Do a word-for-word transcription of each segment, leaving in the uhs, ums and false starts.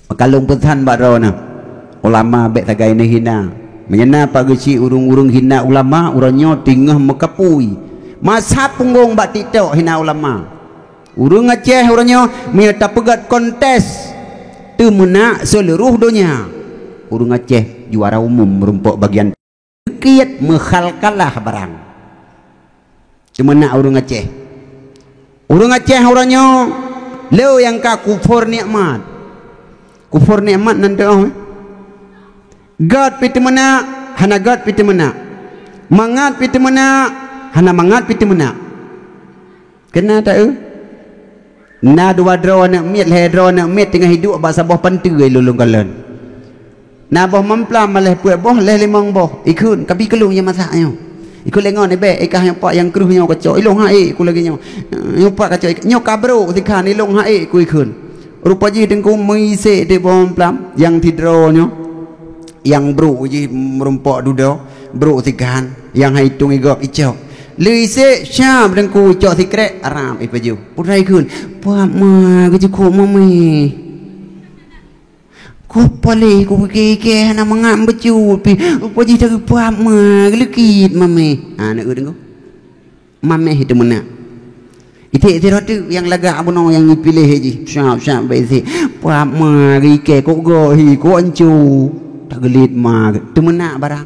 Maka lôn peusan bak droeneuh, ulama bék sagai neuhina. Meunyoe na pak geuchik ureuëng-ureuëng hina ulama, uroe nyoe teungoh meukapui. Masa punggong bak TikTok hina ulama. Ureuëng Aceh uroe nyoe meunyoe tapeugét kontes teumeunak seuluruh donya. Ureuëng Aceh juara umum meurumpok bagian kiet meukhal kalah barang. Teumeunak ureuëng Aceh. Ureuëng Aceh uroe nyoe le nyang ka kufur nikmat. Kufur nikmat nan teuh. Gét pi teumeunak, hana gét pi teumeunak. Mangat pi teumeunak, hana mangat pi teumeunak. Keunan ta-eu? Na dua droe aneuëk miet, lhée droe aneuëk miet teungoh hiduek bak saboh panteue lôn kalon. Na boh mamplam, lhée peuet boh, lhée limong boh. Ikheun, kabi keulung nyang masak nyoe. Ikheun lé ngon ibek, ikah nyoe pak nyang kreueh nyoe kacok. Ilong haék ku lagée nyoe. Nyoe pak kacok, nyoe kabrok sikhan, ilong haék ku ikheun. Rupa jih teungku meuisek di boh mamplam, nyang sidroe nyoe. Nyang brok jih meurumpok dudoe, brok sikhan, nyang hai itong igop icok. Lé isek syab teungku icok sikrek, arab ipajoh. Purai kheun, "Puap ma, geujukuk mamé." Ku paléh, ku kike-kike hana mangat bacut pi. Rupa jih teuka puap ma, geuleukit mamé. Ha, na eu teungku. Mamé teumeunak. Iték sidroe teuk nyang lagak bunoe nyang ipiléh jih. Syab-syab bak iték. Puap ma, geukike kok goh hi, kok anco. Tageuliet ma, teumeunak barang.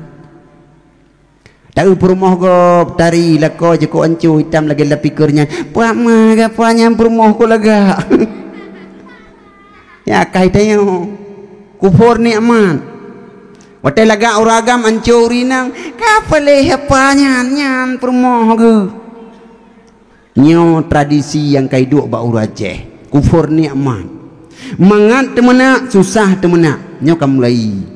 Taeu peurumoh gob, tari lakoe jikok anco itam lagée lapikeur nyan. Puap ma, gapa nyan peurumoh kok lagak. Ya, kai tanyoe. Kufur nikmat. Watée lagak ureuëng agam anco ureuëng inong, ka paléh apa nyan, nyan peurumoh geuh. Nyoe tradisi nyang kai duek bak ureuëng Aceh. Kufur nikmat. Mangat teumeunak, susah teumeunak. Nyoe ka mulai.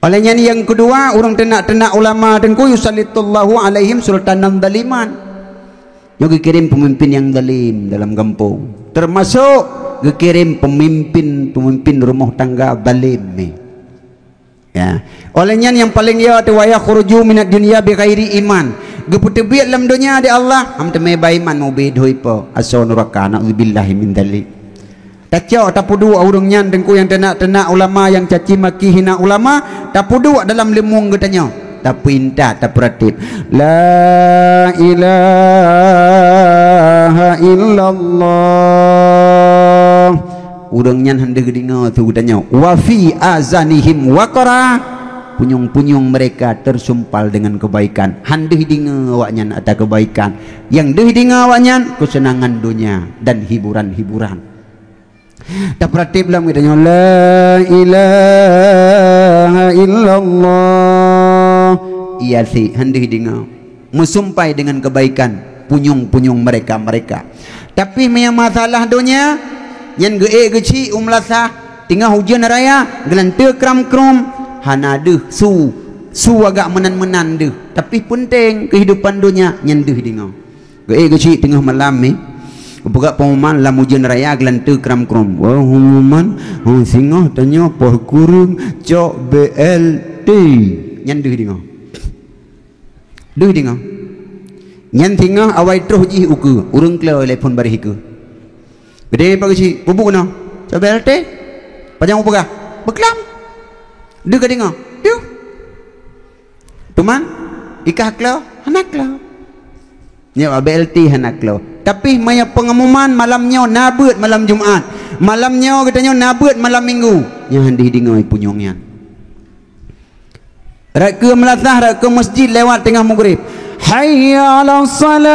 Oleh nyan nyang keudua, ureuëng teunak-teunak ulama teungku yusallitullahu alaihim sultanan zaliman. Nyoe geukirém peumimpin nyang zalim dalam gampông. Teumasok geukirém peumimpin-peumimpin rumoh tangga zalim ni. Ya. Oleh nyan nyang paleng ya teuwaya khuruju minad dunya bi ghairi iman. Geupeuteubiet lam donya di Allah, am teumé ba iman mubé dhui po. Aso nuraka, na'udzubillahi min dzalik. Tacok, tapeuduek ureuëng nyan teungku nyang teunak-teunak ulama, nyang caci maki hina ulama, tapeuduek dalam leumueng geutanyoe. Tapeuintat, tapeuratéb. La ilaha illallah. Ureuëng nyan hana deuh geudeungoe su geutanyoe. Wa fi azanihim waqra. Punyueng-punyueng mereka tersumpal dengan kebaikan. Hana deuh deungoe awaknyan ata kebaikan. Nyang deuh deungoe awaknyan keuseunangan donya dan hiburan-hiburan. Tapeuratéb lam geutanyoe, "La ilaha illallah." Iya sih, hana deuh deungoe. Meusumpai dengan kebaikan punyueng-punyueng mereka-mereka. Tapi meunyoe masalah donya, nyan geuék geuchik u meulasah, teungoh ujeuen raya, geulanteue kram-krum, hana deuh su, su agak meunan-meunan deuh. Tapi peunteng keuhidupan donya, nyan deuh deungoe. Geuék geuchik teungoh malam ni, geupeugah pengumuman lam ujeuen raya geulanteue kram-krum. Wah, pengumuman, oh, singoh tanyoe poh kureueng cok B L T. Nyan deuh deungoe. Deuh deungoe. Nyan singoh awai troh jih ukeue, ureuëng klo telepon baréh ikeue. Geude pagi cik, "Bubuk keunoe, cok B L T." Pajan upeugah, "Beuklam." Deuh ka deungoe. Deuh. Teuma, ikah klo, hana klo. Nyoe B L T hana klo. Tapi meunyoe pengumuman malam nyoe na beuet malam Jumat. Malam nyoe geutanyoe na beuet malam Minggu. Nyoe hana deuh deungoe punyueng nyan. Rot keu meulasah, rot keu masjid lewat teungoh maghrib. Hayya 'alas salah.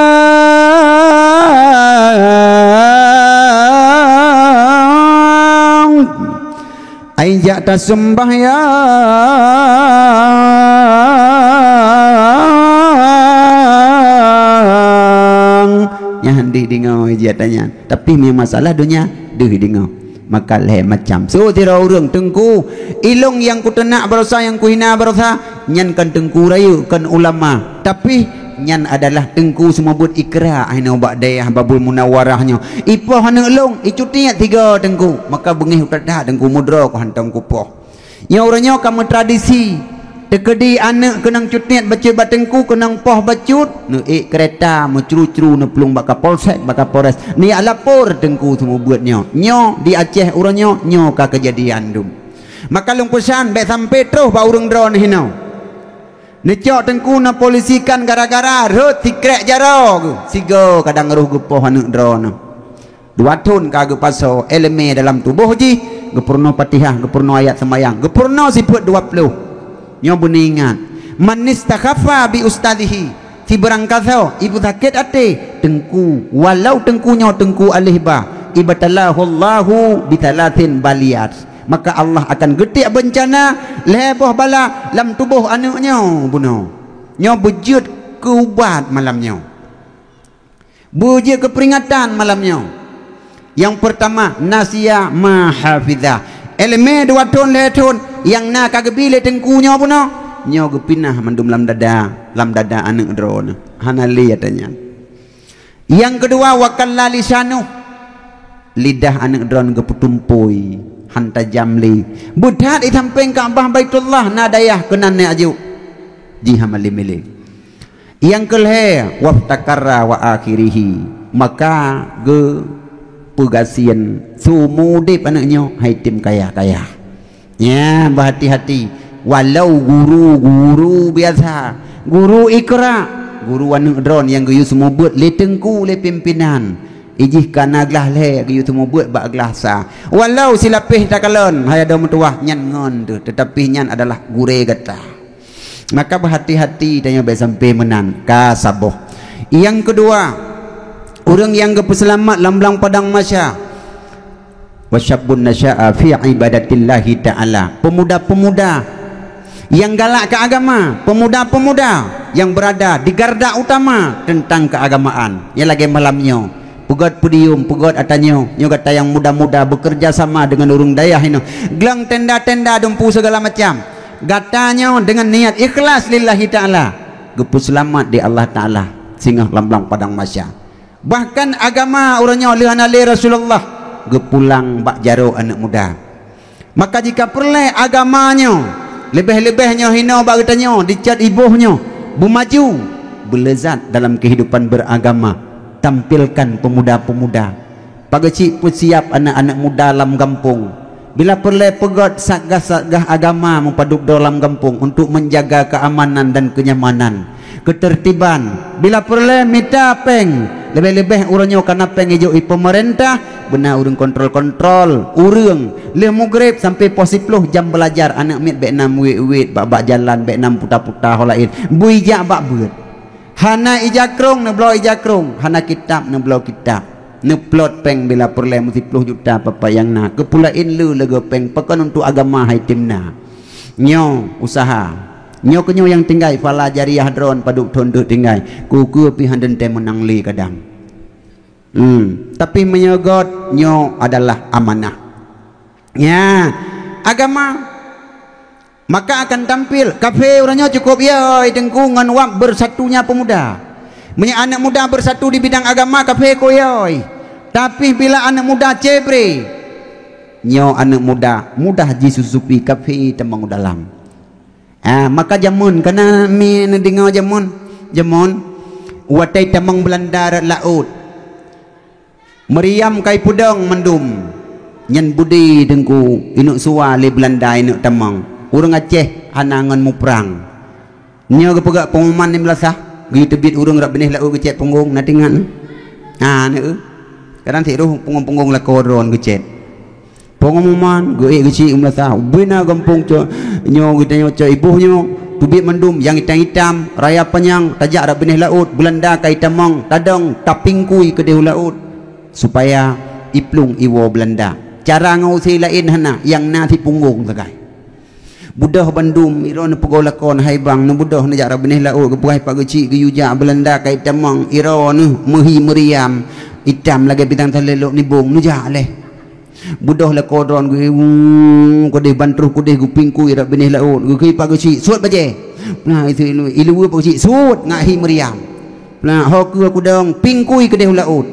Ai jak taseumbahyang. Nyan deuh deungoe ija tanyan. Tapi meunyoe masalah donya, deuh deungoe. Maka lhée macam. Seuti droe ureuëng teungku, ilong nyang kuteunak barosa, nyang kuhina barosa, nyan kan teungku rayeuk, kan ulama. Tapi nyan adalah teungku seumeubeuet ikra, hai nyoe bak dayah Babul Munawarah nyoe. Ipoh aneuëk lôn, icutiet tiga teungku. Maka beungéh utat that teungku, mudroe ku hantom kupoh. Nyoe ureuëng nyoe ka meutradisi. Teukeudi aneuk keunong cut niet bacut bak teungku, keunong poh bacut, neuék keureta meucru-cru neuplueng bak Kapolsek, bak Kapolres. Neujak lapor teungku seumeubeuet nyoe. Nyoe di Aceh uroe nyoe, nyoe ka keujadian dum. Maka lôn peusan bék sampai troh bak ureuëng droeneuh hinoe. Neucok teungku neupolisikan gara-gara rhot sikrék jaroe geuh. Sigoe kadang roh geupoh aneuk droeneuh. Dua thon ka geupasoe iéleumé dalam tuboh jih, geupeurunoe Fatihah, geupeurunoe ayat seumayang, geupeurunoe sifeuet dua ploh. Nyoe beuneuingat, "Man istakhaffa bi ustadhihi," sibeurangkasoe ipeusakét até teungku, walau teungku nyoe teungku aléh ba, "ibtalahullahu bi thalathin baliyat," maka Allah akan geutiek beuncana lhée boh bala lam tuboh aneuk nyoe bunoe. Nyoe beujeuet keu ubat malam nyoe. Beujeuet keu peuringatan malam nyoe. Nyang peurtama, nasiya ma hafizah. Iéleumé dua thon lhée thon nyang na ka geubi lé teungku nyoe bunoe, nyoe geupinah mandum lam dada, lam dada aneuk droeneuh. Hana lé ata nyan. Nyang keudua, wa kalla lisanuh. Lidah aneuk droeneuh geupeutumpôi, han tajam lé. Beuthat di sampéng Ka'bah Baitullah na dayah keunan neujak jok. Jih hana lé milék. Nyang keulhée, waftakarra wa akhirihi, maka geupeugasien seumeu udeb aneuk nyoe hai tem kaya-kaya. Nyan, beuhati-hati, walau guru-guru biasa, guru Iqra, guru aneuk droeneuh nyang geuyue seumeubeuet lé teungku, lé pimpinan, ijih kana glah lhée geuyue seumeubeuet bak glah sa. Walau silapéh takalon hai adoe meutuwah, nyan ngon teuh, teutapi nyan adalah gurée gata. Maka beuhati-hati tanyoe bék sampai meunan, ka saboh. Nyang keudua, ureuëng nyang geupeuseulamat lam blang padang mahsya. "Wa syabbun nasya'a fi ibadatillahi ta'ala." Pemuda-pemuda nyang galak keu agama, pemuda-pemuda nyang beurada di garda utama teuntang keuagamaan. Nyang lagée malam nyoe, peugét podium, peugét ata nyoe, nyoe gata nyang muda-muda beukeureuja sama deungon ureuëng dayah inoe. Glang tenda-tenda dumpu sigala macam. Gata nyoe deungon niat ikhlas lillahi ta'ala, geupeuseulamat di Allah Ta'ala singoh lam blang padang mahsya. Bahkan agama uroe nyoe lheueh hana lé Rasulullah, geupulang bak jaroe aneuk muda. Maka jika peureulée agama nyoe, leubeh-leubeh nyoe hinoe bak geutanyoe, dicot iboh nyoe, beumaju, beuleuzat dalam keuhidupan beuragama, tampilkan peumuda-peumuda. Pageucik peusiab aneuk-aneuk muda lam gampông. Bila peureulée peugét satgas-satgas agama meupadub droe lam gampông untuk menjaga keamanan dan kenyamanan, keuteurtiban. Bila peureulée mita péng, leubeh-leubeh uroe nyoe kana péng ijok i peumeurintah, beuna ureuëng kontrol-kontrol ureuëng. Lheueh mugreb sampai poh siploh jam beulajar, aneuk miet bék na meuwét-wét bak-bak jalan, bék na meuputa-puta ho laén. Bui jak bak beuet. Hana ija krong neubloe ija krong, hana kitab neubloe kitab. Neuplot péng bila peureulée meusiploh juta papa nyang na, keupeue laén le lagée péng pakon untuk agama hai tem na. Nyoe usaha. Nyoe keunyoe nyang tinggai phala jariah droen padub thon deuh tinggai. Keu-keu pih hana teuntée meunang lé kadang. Hmm, tapi meunyoe göt nyoe adalah amanah. Nya, agama maka akan tampil. Kafé uroe nyoe cukup yoi teungku ngon wab bersatunya pemuda. Meunyoe aneuk muda bersatu di bidang agama, kafé ko yoi. Tapi bila aneuk muda cebre, nyoe aneuk muda mudah jisusupi kafé tamong dalam. Ah, maka jameun kana mi neudeungoe jameun, jameun watée tamong Beulanda rot laôt. Meuriam kai peudong mandum. Nyan budi teungku, ineuk suwa lé Beulanda ineuk tamong. Ureuëng Aceh hana ngon muprang. Nyoe geupeugah pengumuman di meulasah, geuyue teubiet ureuëng rot binéh laôt geucét punggong, na teuingat? Ha, neu. Kadang sit roh punggong-punggong lakoe droen geucét. Pengumuman geuék geucik meulasah, ubena gampông co-, nyoe geutanyoe cok iboh nyoe, teubiet mandum nyang itam-itam, raya panyang, tajak rot binéh laôt, Beulanda kai tamong, tadong, tapingkui keudeh u laôt, supaya iplueng iwoe Beulanda. Cara ngon use laén hana, nyang na sit punggong sagai. Beudôh bandum, iroe neupeugoe lakon hai bang, neubeudôh neujak rot binéh laôt, geupeugah pak geucik geuyue jak Beulanda kai tamong, iroe neuh meuhi meuriam, itam lagée bintang saleuek lok nibong, neujak leh. Beudôh lakoe droen geuh, keudeh ban troh keudeh geupingkui rot binéh laôt, geukheun pak geucik, "Suet bajée!" Nah, itu ilu-, iluweue pak geucik, "Suet!" Ngak hi meuriam. Nah, "Ho keue kudong, pingkui keudeh u laôt."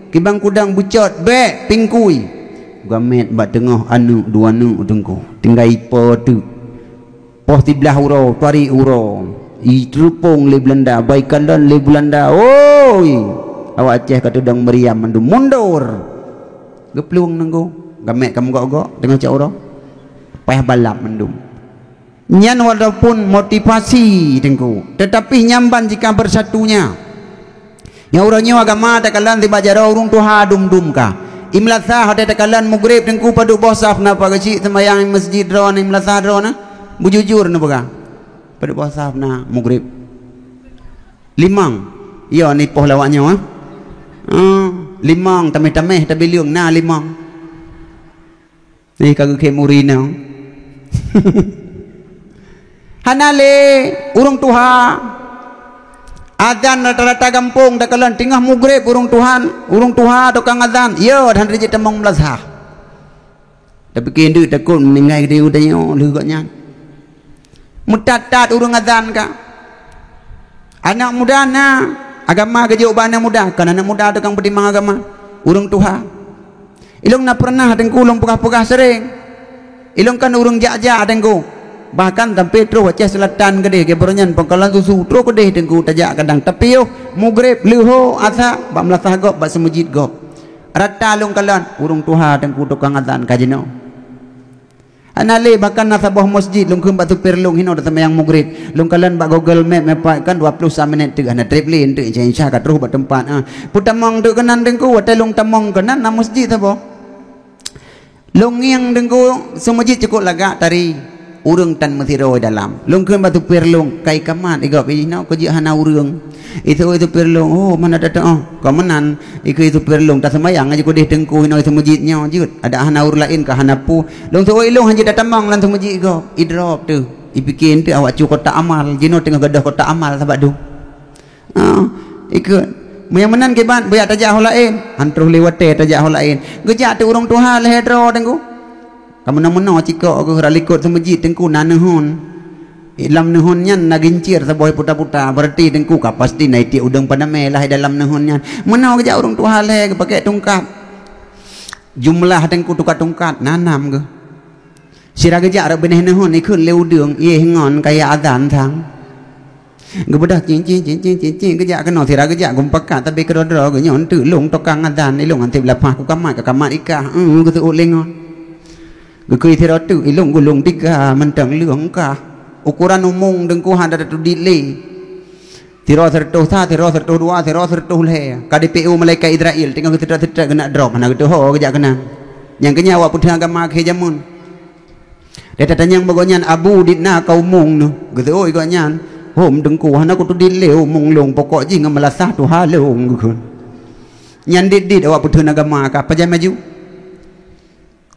Kibang kudong beucot, "Bék, pingkui!" Gamét bak teungoh aneuk dua aneuk teungku. Tinggai po teuk. Poh siblaih uroe, tarék uroe. Iteurupông lé Beulanda, bak ikalon lé Beulanda. Oi! Awak Aceh ka teudong meuriam mandum. Mundur! Geuplueng Teungku. Gamét ka meugok-gok teungoh cok uroe. Payah balap mandum. Nyan walaupun motivasi Teungku, tetapi nyan ban jika bersatunya. Nyang uroe nyoe agama takalon sibak jaroe ureuëng tuha dum-dum ka. Imeulasah watée takalon mugreb Teungku padub boh saf na, pak geuchik seumayang meuseujid droeneuh, imeulasah droeneuh. Beujujur neupeugah. Padub boh saf na mugreb. Limong. Yo ni poh lawak nyoe, ah. Ah, limong tameh-tameh tabileueng na limong. Nyoe ka geukheun muri nyoe. Hana lé ureuëng tuha. Azan rata-rata gampông takalon teungoh mugreb ureuëng tuhan, ureuëng tuha tukang azan. Yo, dan rijek tamong meulasah. Tapi keu indeuek takot meuninggai geutanyoe lheueh gobnyan. Meutat-tat ureuëng azan ka. Anak muda na, agama geujok bak anak muda, kan anak muda tukang peutimang agama, ureuëng tuha. Ilong na pernah Teungku lôn peugah-peugah sering. Ilong kan ureuëng jak-jak Teungku. Bahkan sampai troh Aceh Selatan keudeh, keubroe nyan pangkalan susu, troh keudeh Teungku tajak kadang. Tapi yoh, mugreb, leuho, asa, bak meulasah gob, bak seumeujid gob. Rata lôn kalon, ureuëng tuha Teungku tukang azan ka jinoe. Hana lé, bahkan na saboh meuseujid lôn kheun bak supir lôn hinoe taseumayang mugreb. Lôn kalon bak Google Map, meupat kan dua puluh sa minit teuk, hana treb lé eunteuk, insya-insya ka troh bak teumpat, ah. Peutamong teuk keunan Teungku, watée lôn tamong keunan na meuseujid saboh. Lôn ngieng Teungku, seumeujid cukôp lagak tari. Ureuëng tan meusidroe dalam. Lôn kheun bak supir lôn, "Kai kamat igob jinoe keu jeuet hana ureuëng." Iseuôt supir lôn, "Oh, mana datang, oh." Ka meunan, ikheun supir lôn, "Taseumayang aja keudeh Teungku inoe seumeujid nyoe jeuet. Ada hana ureuëng laén ka hana peue." Lôn seuôt ilong hana jeuet tatamong lam seumeujid gob. Idrop teuh. Ipike eunteuk awak cu kotak amal. Jinoe teungoh gadôh kotak amal sabak dum. Ah, ikheun. Meunyo meunan kiban, beuyak tajak ho laén. Han troh lé watée tajak ho laén. Geujak teuh ureuëng tuha lhée droe Teungku. Ka meunoe-meunoe cikok geuh rot likot seumeujid Teungku na neuhon. Lam neuhon nyan na gincir saboh puta-puta, berarti Teungku ka pasti na itiek udeueng padamé lah dalam neuhon nyan. Meunoe geujak ureuëng tuha lhée geupakée tungkat. Jumlah Teungku tungkat-tungkat na nam geuh. Sira geujak rot binéh neuhon ikheun lé udeueng, iéh ngon kaya azan sang. Geubeudôh cing-cing, cing-cing, cing-cing, geujak keunoe sira geujak geumpakat, tapi keudroe-droe geuh nyoe eunteuk lôn tukang azan, ilong han seb lapah ku kamat, ka kamat ikah, eung, geuseuôt lé ngon. Geukheun sidroe teuk, ilong gulong tiga, mantong leueng kah. Ukoran umong Teungku hana tatudiet lé. Sidroe sireutôh sa, sidroe sireutôh dua, sidroe sireutôh lhée. Ka di P O malaikat Israel, teungoh geuseutôt-seutôt geunak drop, hana geuteuho geujak keunan. Nyang keu nyan awak peutuh agama akhé jameun. Lé tatanyong bak gobnyan, "Abu, dit na ka umong neuh?" Geuseuôt gobnyan, "Hom Teungku, hana kutudiet lé umong lôn, pokok jih ngon meulasah tuha lôn," geukheun. Nyan dit-dit awak peutuh agama ka pajan maju.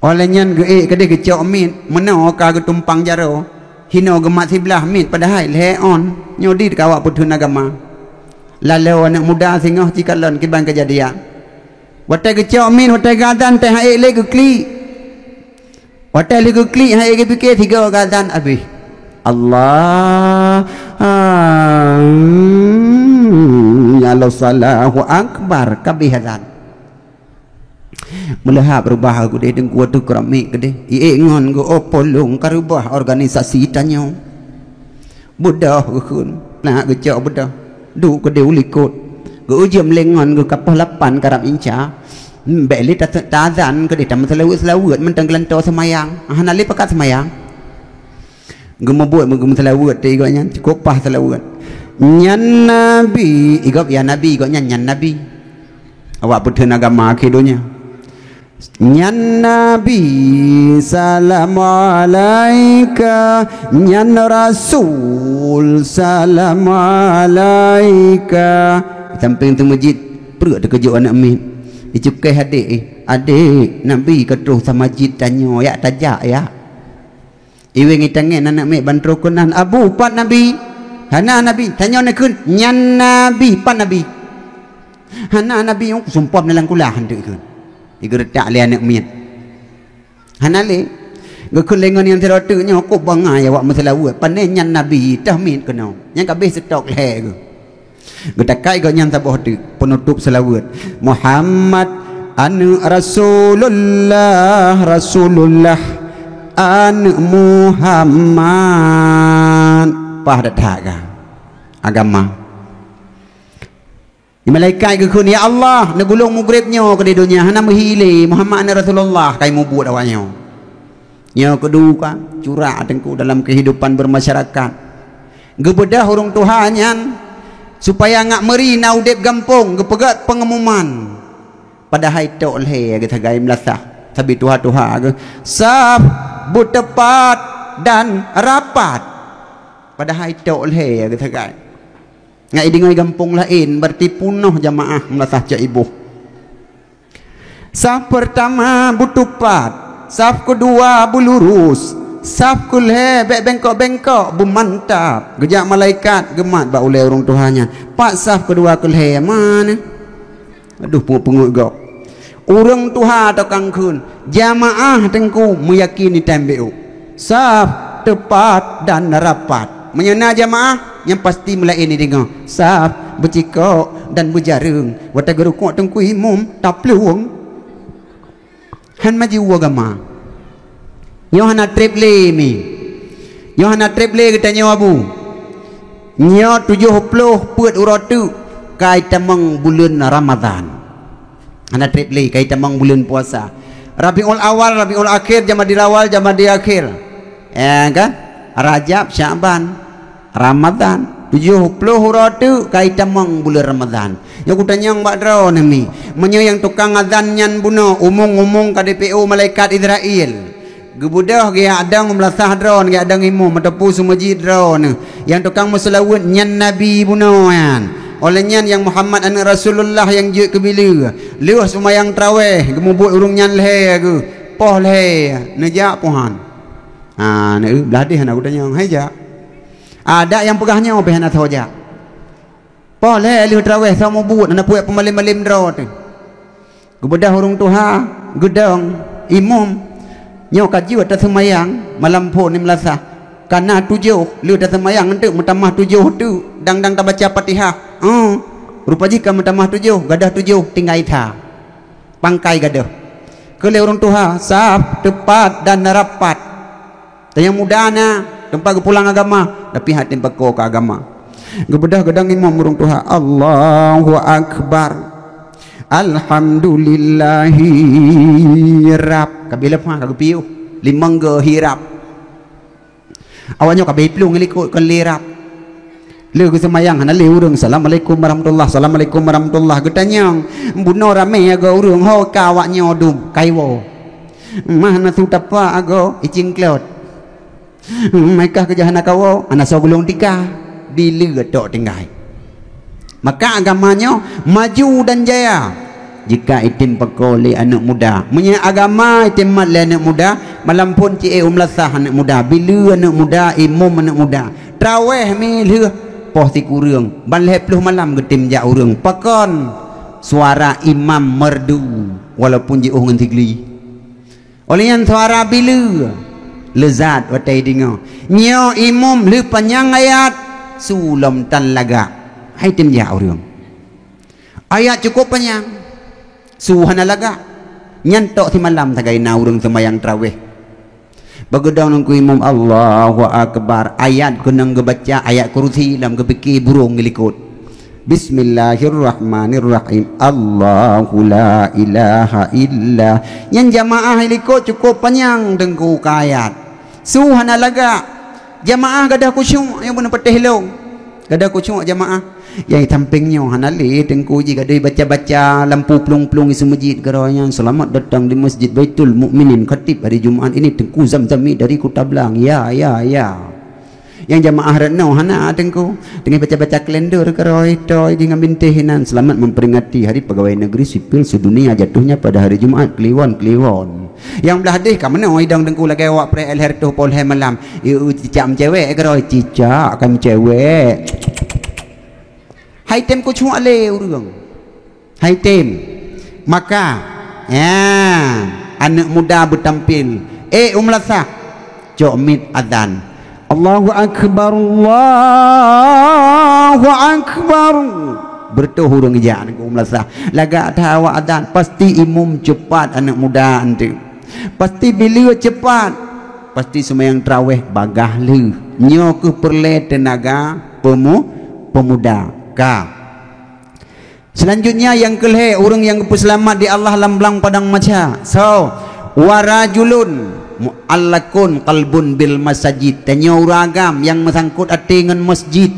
Óh lheueh nyan geuék keudeh geucok miet, meunoe ka geutumpang jaroe. Hinoe geumat siblaih miet padahai lhée ôn. Nyoe dit ka awak peutuh agama. Laloe aneuëk muda singoh cikalon kiban keujadian. Watée geucok miet, watée geuazan teuh han ék lé geuklik. Watée lheueh geuklik han ék geupike sigoe geuazan abéh. Allah, ah, ya Allah, Allahu Akbar, ka abéh azan. Meuleuhab reubah geuh deh Teungku ateueh keramik keudeh. Iék ngon geuh, "Oh, polong ka reubah organisasi tanyoe." Beudôh geukheun, nak geucok beudôh. Duek keudeh u likot. Geuujeum lé ngon geuh ka poh lapan karab inca. Bék lé ta-, taazan keudeh tameuseulaweuet-seulaweuet mantong geulantoe seumayang. Hana lé pakat seumayang. Geumubuet meugeumeuseulaweuet teuh igob nyan, cukôp paih seulaweuet. Nyan Nabi, igob ya Nabi, igob nyan, nyan Nabi. Awak peutuh agama akhé donya. Nyan Nabi, salam alaika. Nyan Rasul, salam alaika. Sampéng teumeujid, pruet teukeujot aneuëk miet. Icukéh adék, eh, "Adék, Nabi ka troh seumeujid tanyoe, yak tajak, yak." Iweng itangén aneuëk miet ban troh keunan, "Abu, pat Nabi?" "Hana Nabi." Tanyoe neukheun, "Nyan Nabi, pat Nabi?" "Hana Nabi, oh, sumpom na lam kulah," han teuk kheun. Igeureutak lé aneuëk miet. Hana lé. Geukheun lé ngon nyang sidroe teuk nyoe, "Kok bangai awak meuseulaweuet, pané nyan Nabi, teuh miet keunoe." Nyang ka abéh stok lhée geuh. Geutakai gobnyan saboh teuk, peunutôp seulaweuet. "Muhammad aneuëk Rasulullah, Rasulullah." Aneuëk Muhammad, paih that-that ka agama. Di malaikat geukheun, "Ya Allah, neugulong mugreb nyoe keu di donya, hana meuhi lé Muhammad aneuëk Rasulullah, kai mubuet awak nyoe." Nyoe keuduka curak teungku dalam keuhidupan beurmasyarakat. Geubeudôh ureuëng tuha nyan supaya ngat meuri na udeb gampông, geupeugét peungumuman. Padahai tok lhée geusagai meulasah, sabe tuha-tuha geuh, "Saf beuteupat dan rapat." Padahai tok lhée geusagai. Ngat idingoe gampông laén, berarti punoh jamaah meulasah cok iboh. Saf peurtama beuteupat, saf keudua beulurus, saf keulhée bék bengkok-bengkok, beumantap. Geujak malaikat geumat bak ulée ureuëng tuha nyan, "Pat saf keudua keulhée?" "Mana?" Aduh, peungeut-peungeut gob. Ureuëng tuha tokang kheun, jamaah teungku meuyakin item bék. Saf teupat dan rapat. Meunyoe na jamaah, nyang pasti meulaén ideungoe. Saf beucikok dan beujareueng. Watée geurukuk teungku imum, taplueng. Han maju agama. Nyoe hana treb lé mi. Nyoe hana treb lé geutanyoe abu. Nyoe tujoh ploh peuet uroe teuk kai tamong buleuen Ramadhan. Hana treb lé kai tamong buleuen puasa. Rabiul Awal, Rabiul Akhir, Jamadil Awal, Jamadil Akhir. Ya kan? Rajab, Syakban, Ramadhan. Tujoh ploh uroe teuk kai tamong buleuen Ramadhan. Nyoe kutanyong bak droeneuh mi, meunyoe nyang tukang azan nyan bunoe umong-umong ka D P O malaikat Israel, geubeudôh geujak dong meulasah droeneuh, geujak dong imum ataupun seumeujid droeneuh, nyang tukang meuseulaweuet nyan nabi bunoe nyan. Óh lheueh nyan nyang Muhammad aneuëk Rasulullah nyang jeuet keu bileue, lheueh seumayang traweh geumubuet ureuëng nyan lhée geuh, poh lhée neujak poh han. Ha, na eu, blah deh hana kutanyong, hai jak. Adak nyang peugah nyoe pih hana soe jak. Poh lhée lheueh traweh soe mubuet, hana puet peumalem-malem droe teuh. Geubeudôh ureuëng tuha, geudong, imum. Nyoe ka jeuet taseumayang malam phon di meulasah. Ka na tujoh, lheueh taseumayang eunteuk meutamah tujoh teuk, dang-dang tabaca Fatihah. Huh, rupa jih ka meutamah tujoh, gadôh tujoh, tinggai that. Pangkai gadôh. Keu lhée ureuëng tuha, saf teupat dan rapat. Tanyong muda na, teumpat geupulang agama, tapi hana tem pakoe keu agama. Geubeudôh geudong imum ureuëng tuha, "Allahu Akbar. Alhamdulillahi Rabb." Ka bile pah, ka geupiôh. Limong go hi Rabb. Awak nyoe ka bei plueng likot kon lé Rabb. Lheueh geuseumayang hana lé ureuëng, "Assalamualaikum warahmatullah, assalamualaikum warahmatullah." Geutanyong, bunoe ramé agoe ureuëng, ho ka awak nyoe dum, kai woe. Mah na su tapak agoe, icing klot. Meuikah keujah hana kawoe, hana soe gulong tika, dileue tok tinggai. Maka agama nyoe maju dan jaya jika item pakoe lé aneuëk muda. Meunyoe agama item mat lé aneuëk muda, malam phon ci-e u meulasah aneuëk muda, bileue aneuëk muda, imum aneuëk muda, traweh mi lheueh poh sikureueng, ban lhée ploh malam geutem jak ureuëng. Pakon? Suara imam merdu, walaupun jiôh ngon sigli. Óh lheueh nyan suara bileue, leuzat watée deungoe. Nyoe imum lheueh panyang ayat, su lom tan lagak. Hai tem jak ureuëng. Ayat cukup panyang, su hana lagak. Nyan tok simalam sagai na ureuëng seumayang traweh. Bak geudong ngon imum, Allahu Akbar. Ayat keunong geubaca, ayat kursi lam geupike burông geulikot. Bismillahirrahmanirrahim. Allahu la ilaha illa. Nyan jamaah likot cukup panyang teungku ka ayat. Su hana lagak. Jamaah gadôh khusyuk nyang beuna peuteh lông. Gadôh khusyuk jamaah. Nyang sampéng nyoe hana lé teungku jih gadôh baca-baca lampu plueng-plueng di seumeujid keudroe nyan, "Selamat datang di Masjid Baitul Mukminin, khatib hari Jumaat ini Teungku Zamzami dari Kuta Blang." Ya, ya, ya. Nyang jamaah rot nyoe hana teungku. Teungoh baca-baca kalender keudroe, toe di ngon bintéh inan, "Selamat memperingati Hari Pegawai Negeri Sipil Sedunia jatuhnya pada hari Jumaat." Kliwon, kliwon. Nyang blah deh ka meunoe idong teungku lagée awak preh lhée reutôh poh lhée malam. Ieu cicak meucewek keudroe, cicak kan meucewek. Hai tem khusyuk lé ureuëng. Hai tem. Maka, ya, aneuëk muda beutampil. Eh, u meulasah. Cok miet azan. Allahu Akbar, Allahu Akbar. Beureutoh ureuëng jak ngon u meulasah. Lagak that awak azan, pasti imum ceupat aneuëk muda eunteuk. Pasti bileue ceupat. Pasti seumayang traweh bagaih lheueh. Nyoe keuh peureulée teunaga pemu-, peumuda. Ka. Seulanjutnya nyang keulhée ureuëng nyang geupeuseulamat di Allah lam blang padang mahsya. So, warajulun mu'allakun qalbun bil masajid. Tanyoe ureuëng agam nyang meusangkot até ngon masjid.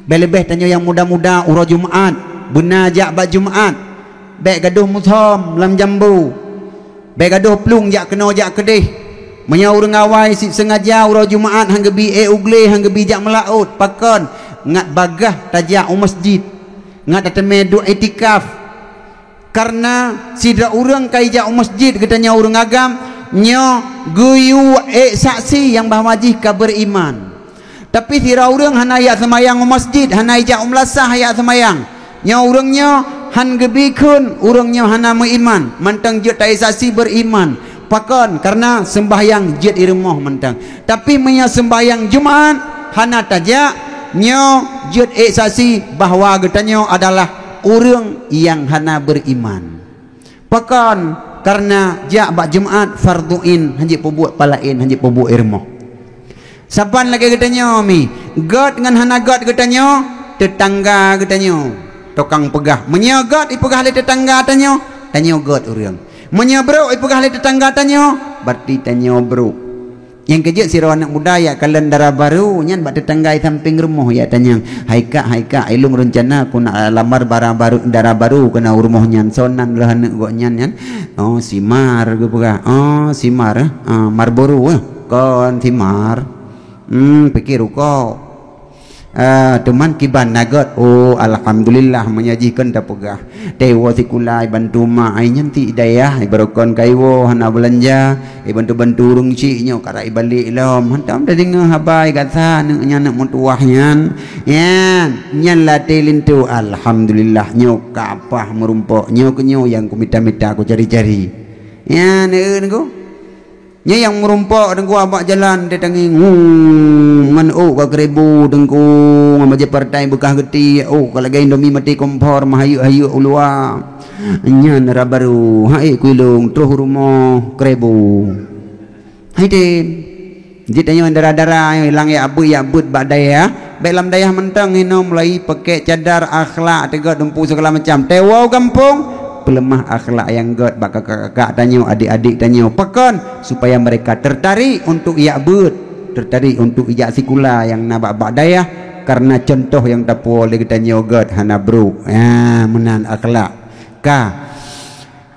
Leubeh-leubeh tanyoe nyang muda-muda uroe Jumat, beuna jak bak Jumat. Bék gadoh musom lam jambu. Bék gadoh plueng jak keunoe jak keudeh. Meunyoe ureuëng awai sit seungaja uroe Jumat han geubi ék u glé, han geubi jak meulaôt, pakon? Ngat bagaih tajak u masjid. Ngat tateumé duek iktikaf. Kareuna sidroe ureuëng ka ijak u masjid geutanyoe ureuëng agam, nyoe geuyue ék saksi nyang bahwa jih ka beuriman. Tapi sidroe ureuëng hana jak seumayang u masjid, hana ijak u meulasah jak seumayang. Nyoe ureuëng nyoe han geubi kheun, ureuëng nyoe hana meuiman, mantong jeuet taék saksi beuriman. Pakon? Kareuna seumbahyang jeuet i rumoh mantong. Tapi meunyoe seumbahyang Jumat hana tajak, nyoe jeuet ék saksi bahwa geutanyoe adalah ureuëng nyang hana beuriman. Pakon? Kareuna jak bak Jumat fardhu ain, hanjeuet peubuet palaén, hanjeuet peubuet i rumoh. Saban lagée geutanyoe mi, gét ngon hana gét geutanyoe, teutangga geutanyoe, tukang peugah. Meunyoe gét ipeugah lé teutangga tanyoe, tanyoe gét ureuëng. Meunyoe brok ipeugah lé teutangga tanyoe, berarti tanyoe brok. Nyang keujeuet sidroe aneuëk muda jak kalon dara barô, nyan bak teutangga i sampéng rumoh jak tanyong, "Hai kak, hai kak, ilong reuncana ku nak lamar bara barô, dara barô keunan u rumoh nyan, soe nan lheueh aneuëk gobnyan nyan?" "Oh, si Mar," geupeugah. "Oh, si Mar, eh? Ah, Marlboro, eh?" "Kon si Mar." "Hmm, pike rukok." "Ah, teuma kiban na gét?" "Oh, alhamdulillah, meunyoe jih kon tapeugah. Teuwoe sikula ibantu mak ai nyan ti dayah, ibarokon kaiwoe hana beulanja, ibantu-bantu ureuëng cik nyoe karak ibalek lom. Hantom tadeungoe haba gata aneuëk nyan aneuëk meutuwah nyan." Nyan, nyan latée linto, alhamdulillah, nyoe ka pah meurumpok, nyoe keu nyoe nyang kumita-mita kucari-cari. Nyan, eh, nyoe. Nyan nyang meurumpok teungku bak jalan teutangieng, "Huu, ngon ôk ka keurebu teungku, ngon bajée partai beukah geuti, ôk ka lagée Indomie maté kompor, meuhayeuek-hayeuek u luwa." Nyan dara barô, hai kuilong, troh u rumoh, keurebu. Hai tem. Jeuet tanyoe dara-dara, ilang jak beuet, jak beuet bak dayah. Bék lam dayah mantong, hinoe mulai pakai cadar, akhlak teugot dumpu segala macam. Teuwoe gampông, peuleumah akhlak nyang gét bak kakak-kakak tanyoe, adik-adik tanyoe. Pakon? Supaya mereka tertarik untuk jak beuet, tertarik untuk jak sikula nyang na bak-bak dayah, karena contoh nyang tapuwoe lé geutanyoe gét hana brok. Ha, meunan akhlak. Ka.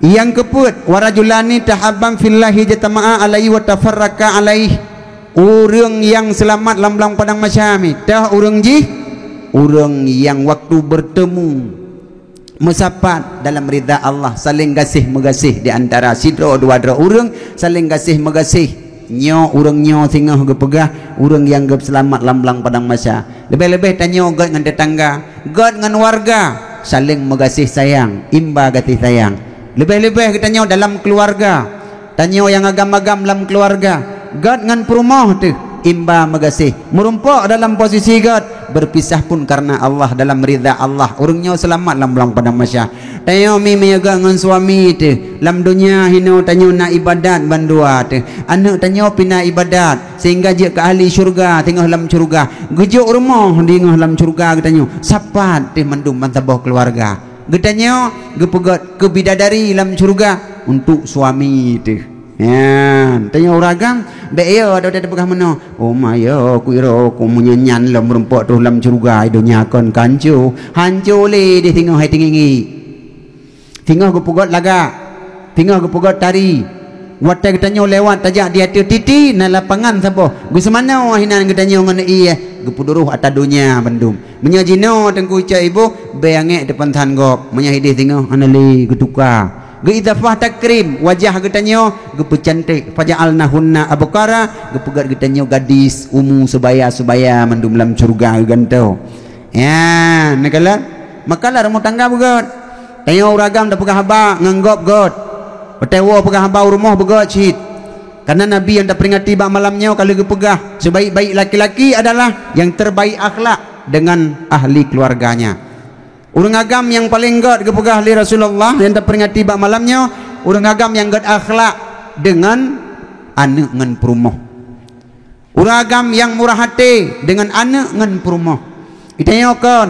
Nyang keupeuet, warajulani tahabban fillahi jatama'a alaihi wa tafarraqa alaihi. Ureuëng nyang seulamat lam blang padang mahsya, mi teuh ureuëng jih, ureuëng nyang waktu bertemu meusapat dalam ridha Allah, saléng gaséh meugaséh di antara sidroe dua droe ureuëng, saléng gaséh meugaséh. Nyoe ureuëng nyoe singoh geupeugah ureuëng nyang geuseulamat lam blang padang mahsya. Leubeh-leubeh tanyoe gét ngon teutangga, gét ngon warga, saléng meugaséh sayang, imba gaséh sayang. Leubeh-leubeh geutanyoe dalam keuluwarga, tanyoe nyang agam-agam lam keuluwarga, gét ngon peurumoh teuh, imba meugaséh. Meurumpok dalam posisi gét, berpisah pun karena Allah, dalam ridha Allah. Ureuëng nyoe seulamat lam blang padang mahsya. Tanyoe mi meujaga ngon suami teuh. Lam donya hinoe tanyoe na ibadat bandua teuh. Aneuëk tanyoe pih na ibadat, sehingga jeuet keu ahli syurga singoh lam syurga. Geujok rumoh singoh lam syurga geutanyoe. Sapat teuh mandum bansaboh keuluwarga. Geutanyoe geupeugét keu bidadari lam syurga untuk suami teuh. Nyan, tanyoe ureuëng agam, bék yo, dak tapeugah meunoe, "Oh, ma yo, ku iro, ku meunyan nyan lom meurumpok troh lam syurga, i donya kon ka hanco." Hanco lé deh singoh hai teungingi. Singoh geupeugét lagak, singoh geupeugét tari. Watée geutanyoe lewat tajak di ateueh titi, na lapangan saboh. Geuseumanoe hinan geutanyoe ngon ié, geupeudurôh ata donya bandum. Meunyoe jinoe teungku cok iboh, bék angék teupansan gob. Meunyoe ideh singoh, hana lé geutuka. Geuidafah takrim, wajah geutanyoe geupeucanték, faja'alnahunna abkara, geupeugét geutanyoe gadis umu seubaya-seubaya mandum lam syeuruga geugantoe. Ya, neukalon, maka lam rumoh tangga beugét. Tanyoe ureuëng agam tapeugah haba ngon gob gét. Watée woe peugah haba u rumoh beugét cit. Karena Nabi nyang taperingati bak malam nyoe ka lheueh geupeugah, sebaik-baik laki-laki adalah yang terbaik akhlak dengan ahli keluarganya. Ureuëng agam nyang paleng gét geupeugah lé Rasulullah nyang taperingati bak malam nyoe, ureuëng agam nyang gét akhlak deungon aneuëk ngon peurumoh. Ureuëng agam nyang murah até deungon aneuëk ngon peurumoh. Geutanyoe kon,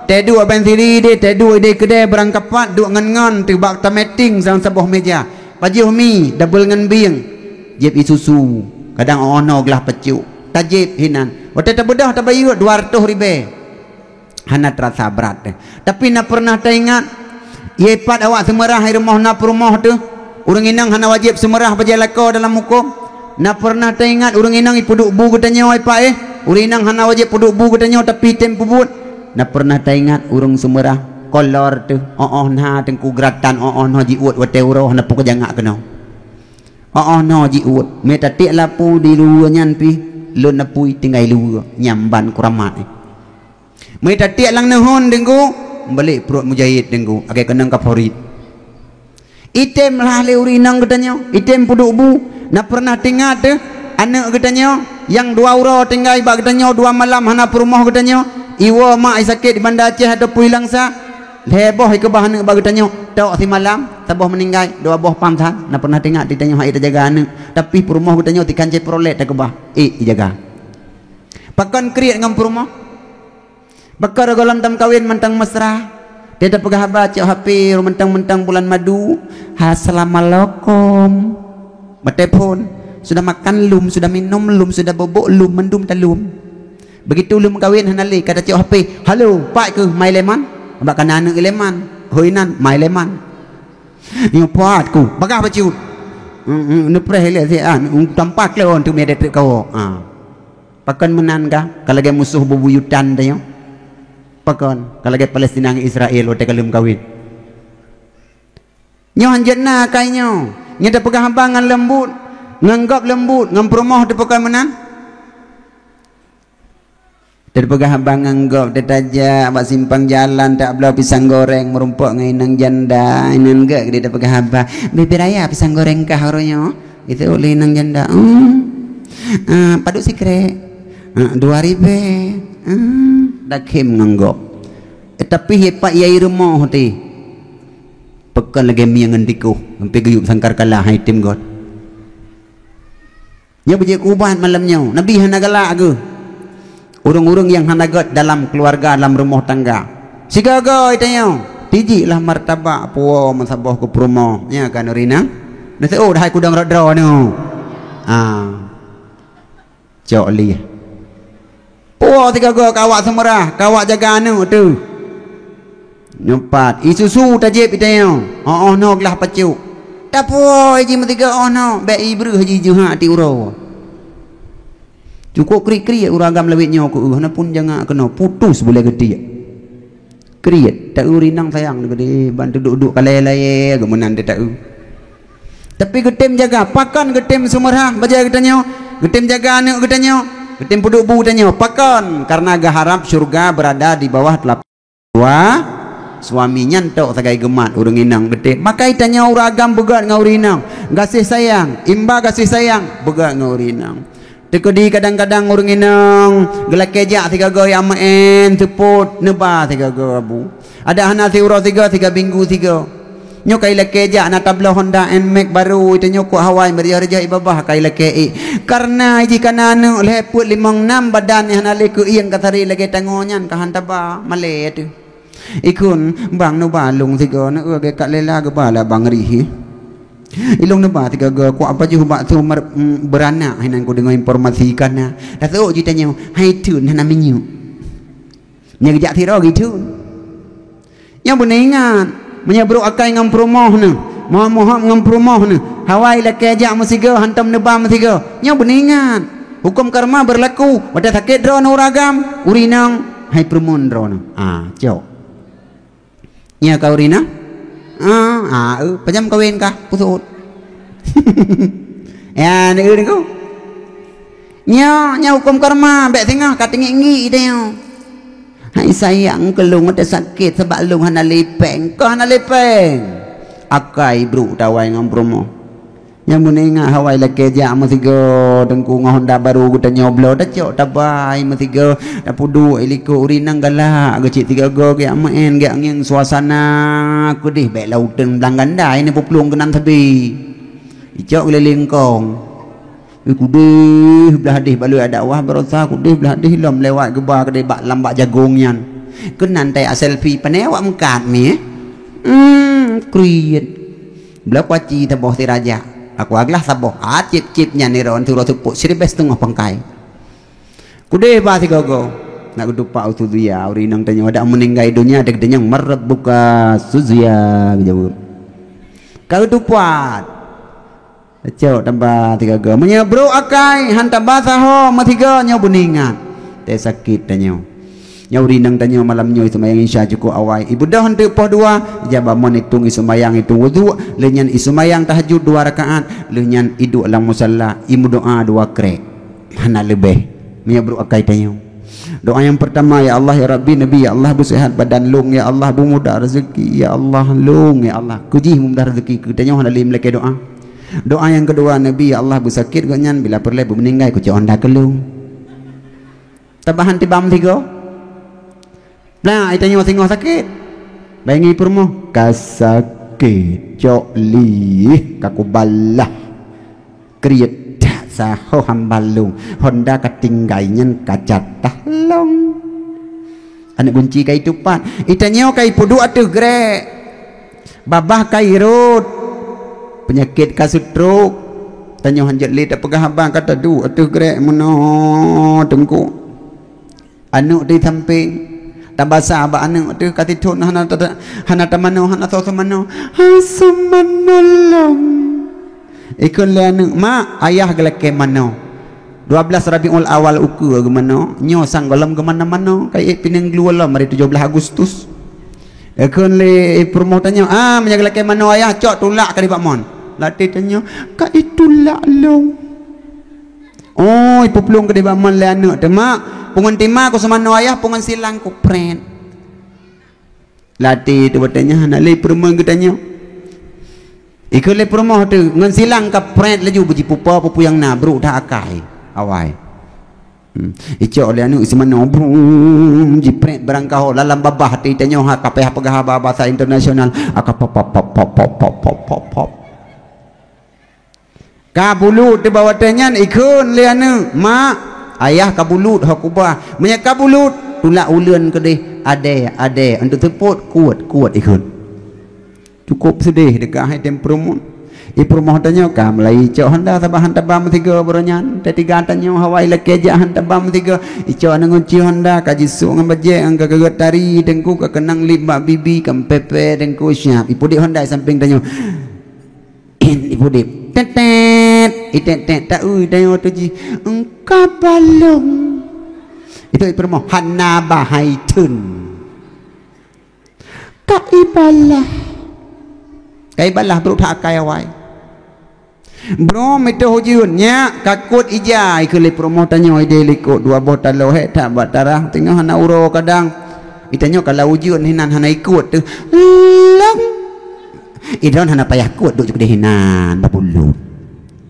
teuduek ban siri deh, teuduek ideh keudeh beurangkapat duek ngon-ngon teuh bak tameeting sang saboh meja. Pajoh mi, dabel ngon bieng. Jieb ie susu, kadang óh noe glah peucok. Tajieb hinan. Watée tabeudôh tabayeue dua reutôh ribée. Hana teurasa brat teuh. Tapi na peureunah taingat, ie pat awak seumeurah i rumoh na peurumoh teuh. Ureuëng inong hana wajéb seumeurah bajée lakoe dalam huköm. Na peureunah taingat ureuëng inong ipeuduek bu geutanyoe i paéh. Ureuëng inong hana wajéb peuduek bu geutanyoe tapi tem peubuet. Na peureunah taingat ureuëng seumeurah kolor teuh. Óh-óh na teungku geuratan óh-óh noe jiuet watée uroe hana peue keujangak keunoe. Óh-óh noe jiuet. Mé tatiek lapu di luwa nyan pih lôn apui tinggai luwa nyang ban kuramat. Meuitat-tiek lam neuhon deungku, meubalék pruet mujahid deungku, akai keunong kaporit. Item lah lé ureuëng inong geutanyoe, item peuduek bu, na peureunah teuingat teuh aneuëk geutanyoe nyang dua uroe tinggai bak geutanyoe dua malam hana peurumoh geutanyoe, iwoe mak i sakét di Banda Aceh atawa peue i Langsa, lhée boh ikeubah aneuëk bak geutanyoe, tok simalam, saboh meuninggai, dua boh pam that, na peureunah teuingat geutanyoe hana tajaga aneuëk, tapi peurumoh geutanyoe tikan cit peureulée takeubah, ék ijaga. Pakon kriet ngon peurumoh? Pakon gohlom tameukawen mantong mesra. Dia tapeugah haba cok H P mantong-mantong bulan madu. Assalamualaikum. Bak telepon. Sudah makan lum, sudah minum lum, sudah bobok lum, mandum talum. Begitu lom meukawen hana lé ka tacok H P. Halo, pat keuh mai leman? Bak kana aneuëk leman. Hoi nan, mai leman. Nyoe pat ku, bagah bacut. Hmm, hmm, neupreh lé si an, tampak lé on tu mede trek kawok. Ha. Pakon meunan kah? Ka lagée musoh bubuyutan tanyoe? Pakon? Ka lagée Palestina ngon Israel watée ka lheueh meukawen? Nyoe hanjeuet na akai nyoe. Nyoe tapeugah haba ngon leumbut, ngon gob leumbut, ngon peurumoh teuh pakon meunan? Tapeugah haba ngon gob, teutajak bak simpang jalan, tabloe pisang goreng, meurumpok ngon inong janda, inan gét geude tapeugah haba. Bebe raya pisang goreng kah uroe nyoe? Itu oleh inong janda. Hmm. Ah, padub sikrek. Ah, dua ribée. Ah, dakhem ngon gob. Eh, tapi hepat yai rumoh teuh. Pakon lagée mie ngon tikoh, sampai geuyueb sangkar kalah hai tem got. Nyoe beujeuet keu ubat malam nyoe. Nabi hana galak geuh. Ureuëng-ureuëng nyang hana gét dalam keuluwarga, dalam rumoh tangga. Sigoe-goe tanyoe, tijiklah martabak puwoe meusaboh keu peurumoh. Nyan kan ureuëng inong. Neuseuôt hai kudong rot droeneuh. Ah. Cok lieh. Puwoe sigoe-goe keu awak seumeurah, keu awak jaga aneuëk teuh. Nyoe pat, ie susu tajieb i tanyoe, óh-óh noe glah pacok. Tapuwoe jih meusigoe óh noe, bék ibreuh jih jeuhat ti uroe. Cukôp kriet-kriet ureuëng agam lawét nyoe keu, hana pun jangak keunoe, putus bulée geutiek. Kriet, taeu ureuëng inong sayang geude, ban teuduek-duek kalai layée geuh meunan teuh taeu. Tapi geutem jaga, pakon geutem seumeurah bajée geutanyoe, geutem jaga aneuëk geutanyoe, geutem peuduek bu geutanyoe. Pakon? Karena geuharab syeuruga beurada di bawah teulapak dua suami nyan tok sagai geumat ureuëng inong geutem. Maka i tanyoe ureuëng agam beugét ngon ureuëng inong, gaséh sayang, imba gaséh sayang, beugét ngon ureuëng inong. Teukeudi kadang-kadang ureuëng inong geulakée jak sigoe-goe jak meu'en seupôt neuba sigoe-goe abu. Adak hana siuroe sigoe, sigoe minggu sigoe. Nyoe ka ilakée jak na tabloe Honda Nmax barô, tanyoe kuat hawa meurijah-rijah i babah ka ilakée ék. Kareuna jih kana aneuëk lhée peuet limong nam badan nyang hana lé keuieng ka sari lagée tangoe nyan ka han taba malée teuh. Ikheun, bang neuba lông sigoe, neueu geukat lela geuba lah bang rih. Ilông neuba sigoe-goe, kuak pajoh bak su mer-, mm, beuranak, hinan kudeungoe informasi kana. Taseuôt jitanyoe, hai theun hana minyeuk. Nyoe geujak sidroe geutheun. Nyoe beuneuingat, meunyoe brok akai ngon peurumoh neuh, mohop-mohop ngon peurumoh neuh, hawa ilakée jak meusigoe, hantom neuba meusigoe. Nyoe beuneuingat, huköm karma beurlaku, watée sakét droeneuh ureuëng agam, ureuëng inong, hai peurumoh droeneuh. Ah, cok. Nyoe ka ureuëng inong? Ah, ah, eu, pajan kawen kah? Pusot. Ya, ni eu ni ku. Nyoe, nyoe huköm karma, bék singoh ka teungiek-ngiek idéh nyoe. Hai sayang keu lôn, watée sakét sabab lôn hana lé péng. Kah hana lé péng? Akai brok tawai ngon peurumoh. Nyang meunyoe ingat hawa ilakée jak meusigoe, teungku ngon honda barô geutanyoe bloe tacok tabai meusigoe, tapeuduek i likot ureuëng inong galak geucit sigoe-goe geujak meu'en geujak ngieng suasana keudeh bék lam uteuen blang ganda ini peuplueng keunan sabe. Icok geulileng kong. Kudeh blah deh bak lheueh dakwah, baroesa kudeh blah deh lom lewat geuba keudeh bak lam bak jagong nyan. Keunan tai a selfie, pane awak meukat mi, eh? Hmm, kriet. Blah kuaci saboh sirajak. Aku aglah saboh. Ah, cip-cip nyan nirôn, siuroe seupôt siribèe siteungoh pangkai. Kudeh ba sigoe-goe. Nak geutupat u Suzuya, ureueng inong tanyoe dak meuninggai donya, dek denyang marabbuka Suzuya geujaweueb. Ka geutupat. Cok tamba sigoe-goe. Meunyoe brok akai, han tamba saho meusigoe nyoe beuneuingat. Teu sakét tanyoe. Nyoe ureueng inong tanyoe malam nyoe iseumayang Isya cukôp awai. Ibeudôh eunteuk poh dua, jaba mon itong iseumayang itong wudhu, lheueh nyan iseumayang tahajud dua rakaat, lheueh nyan iduek lam musalla, imeudoa dua krek. Hana leubeh. Meunyoe brok akai tanyoe. Doa nyang peurtama, "Ya Allah, ya Rabbi, Nabi, ya Allah, beuseuhat badan lôn, ya Allah, beumudah rezeki, ya Allah, lôn, ya Allah." Keu jih meumudah rezeki, keu tanyoe hana lé meulakèe doa. Doa nyang keudua, "Nabi, ya Allah, beusakét gobnyan, bila peureulèe beumeuninggai, kucok honda keu lôn." Tabahan tibam sigoe. Nah, itanyoe singoh sakét. Baingi peurumoh, ka sakét, cok lih, ka kubalah. Kriet that saho hamba lôn, honda ka tinggai nyan ka catah lôn. Aneuk gunci ka itupat, itanyoe ka ipeuduek ateueh grek. Babah ka irot. Peunyakét ka stroke. Tanyoe hanjeuet lé tapeugah haba ka taduek ateueh grek meunoe teungku. Aneuk di sampéng, tabasa bak aneuk teuh ka tithon hana ta-, hana tamanoe, hana soe seumanoe. "Hana seumanoe lom." Ikheun lé aneuk, "Mak, ayah geulakèe manoe. Dua belas Rabiul Awal ukeue geumanoe, nyoe sang gohlom geumanoe-manoe, ka ék pineung glu lom hari tujoh belas Agustus." Ikheun lé peurumoh tanyoe, "Ah, meunyoe geulakèe manoe ayah, cok tulak ka dibak mon." Latèe tanyoe, "Ka itulak lom." Oh, ipeuplueng keudeh bak mon lé aneuk teuh, "Mak, pungon tima kuseumanoe ayah, pungon silang kuprét." Latèe teuh watèe nyan hana lé peureumeun geutanyoe. Ikheun lé peurumoh teuh, ngon silang ka prét laju beujipupa peue-peue nyang na, brok that akai. Awai. Hmm. Icok lé aneuk seumanoe, brum, jiprét barangkaho, lalam babah teuh tanyoe ha, ka payah peugah haba basa internasional. Aka pop, pop, pop. Ka bulut teuh bak watèe nyan ikheun lé aneuk, "Mak, ayah ka bulut ho kubah. Meunyoe ka bulut, tulak uleuen keudeh, adèe, adèe, eunteuk seupôt, kuet, kuet," ikheun. Cukôp seudeh teuka hai tem peurumoh. Ipeurumoh tanyoe ka meulai icok honda saban han taba meusigoe baroe nyan. Teuh tiga tanyoe hawa ilakèe jak han taba meusigoe. Icok aneuk gunci honda ka jisok ngon bajèe nyang ka geuget tari teungku, ka keunong lip bak bibi, ka meupèpè teungku siap. Ipeuduek honda i sampéng tanyoe. In, ipudip. Tetet. Itetet. Taeu tanyoe teuh jih. Engka balong. Itu ipeurumoh. Hana bahai theun. Ka ibalah. Ka ibalah brok that akai awai. Brom itu ujeuen nyak, ka kuet ija, ikheun lé peurumoh tanyoe ideh likot dua boh taloe hék that bak tarah teungoh hana uroe kadang. Itanyoe kalau ujeuen hinan hana ikot teuh. Leng. Idon hana payah kuet duek cukudeh hinan, babuluk.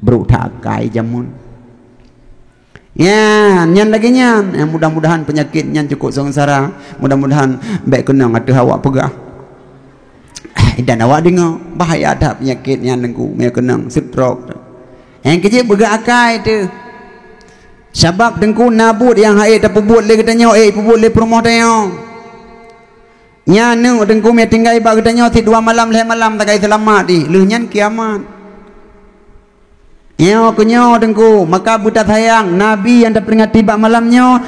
Brok that akai jameun. Ya, nyan lagèe nyan. Ya, mudah-mudahan peunyakét nyan cukôp seungsara. Mudah-mudahan bèk keunong ateueh awak peugah. Dan awak deungoe, bahaya that peunyakét nyan teungku, meunyo keunong stroke. Nyang keujeuet beugah akai teuh. Sabab teungku na buet nyang hana tapeubuet lé geutanyoe, eh, peubuet lé peurumoh tanyoe. Nyan neuk teungku meutinggai bak geutanyoe sidua malam lhèe malam tagai seulamat jih, lheueh nyan kiamat. Nyoe keu nyoe teungku, maka beutasayang Nabi nyang taperingati bak malam nyoe,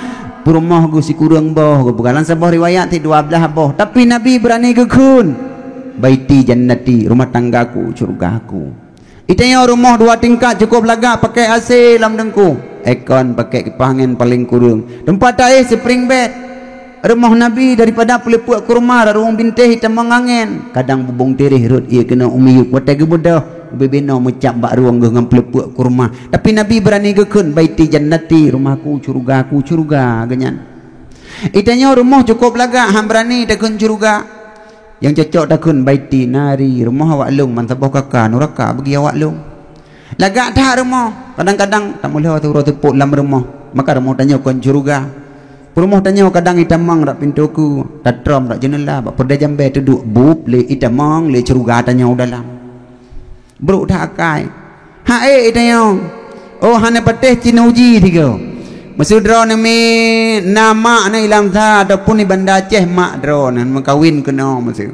peurumoh geuh sikureueng boh, geupeugah lam saboh riwayat sidua blaih boh. Tapi Nabi beurani geukheun, "Baiti jannati, rumah tanggaku, syurgaku." Itanyoe rumoh dua tingkat cukôp lagak pakèk AC lam teungku. Aircon pakèk kipah angén paleng kureueng. Teumpat taéh spring bed. Rumoh Nabi daripada peuleupeuk kurma rarung bintéh itamong angén. Kadang bubông tiréh rhot ié keunoe u miyueb watèe geubeudôh. Ubé binoe meucab bak rueng geuh ngon peuleupeuk kurma. Tapi Nabi beurani geukheun, "Baiti jannati, rumahku, syurgaku, syurga," geunyan. Itanyoe rumoh cukôp lagak, han beurani takheun syurga. Nyang cocok takheun baiti nari, rumoh awak lôn ban saboh kaka nuraka bagi awak lôn. Lagak that rumoh, kadang-kadang tameulhô siuroe seupôt lam rumoh, maka rumoh tanyoe kon syurga. Peurumoh tanyoe kadang itamong rot pintoe keue, tatrom rot jeuneula, bak peureudèe jambèe teuduek bup lé itamong lé syurga tanyoe u dalam. Brok that akai. Hak ék itanyoe. Oh, hana patéh cit neuji tiga. Meuseu droeneuh mi na mak neuh i Langsa ataupun i Banda Aceh, mak droeneuh meukawen keunoe meuseu.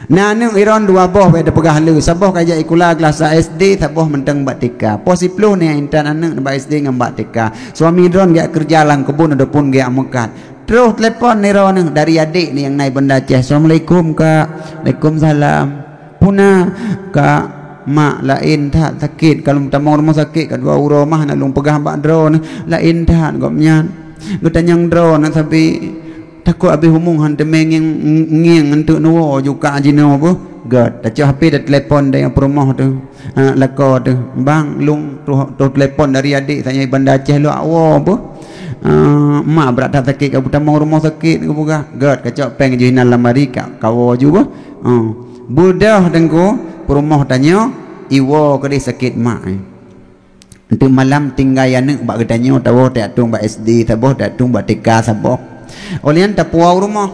Na aneuk droen dua boh, bék tapeugah le, saboh ka jak sikula kelas sa S D, saboh mantong bak T K. Poh siploh nyan intat aneuk bak S D ngon bak T K. Suami droen geujak keureuja lam keubon ataupun geujak meukat. Troh telepon droeneuh dari adék neuh nyang na i Banda Aceh. "Assalamualaikum, Kak." "Waalaikumsalam." "Peue na, Kak?" "Mak laén that sakét, ka lôn tamong rumoh sakét, ka dua uroe mah na lôn peugah bak droeneuh, laén that gobnyan. Geutanyong droeneuh sabe, takot abéh umong han teumé ngieng, ngieng eunteuk neuwoe ju kak jinoe beuh." Gèt, tacok H P, tatelepon dari peurumoh teuh, eh, lakoe teuh. "Bang, lôn troh, troh telepon dari adék, tanyoe i Banda Aceh lôn woe beuh. Eh, mak brat that sakét, ka geutamong rumoh sakét," geupeugah. Gèt, kacok péng ju hinan lam lamari, ka, kawoe ju beuh. Eh, beudôh teungku, peurumoh tanyoe iwoe keudéh sakét mak, eh. Eunteuk malam tinggai aneuk bak geutanyoe, saboh tajak tueng bak S D, saboh tajak tueng bak T K saboh. Óh lheueh nyan tapuwoe u rumoh.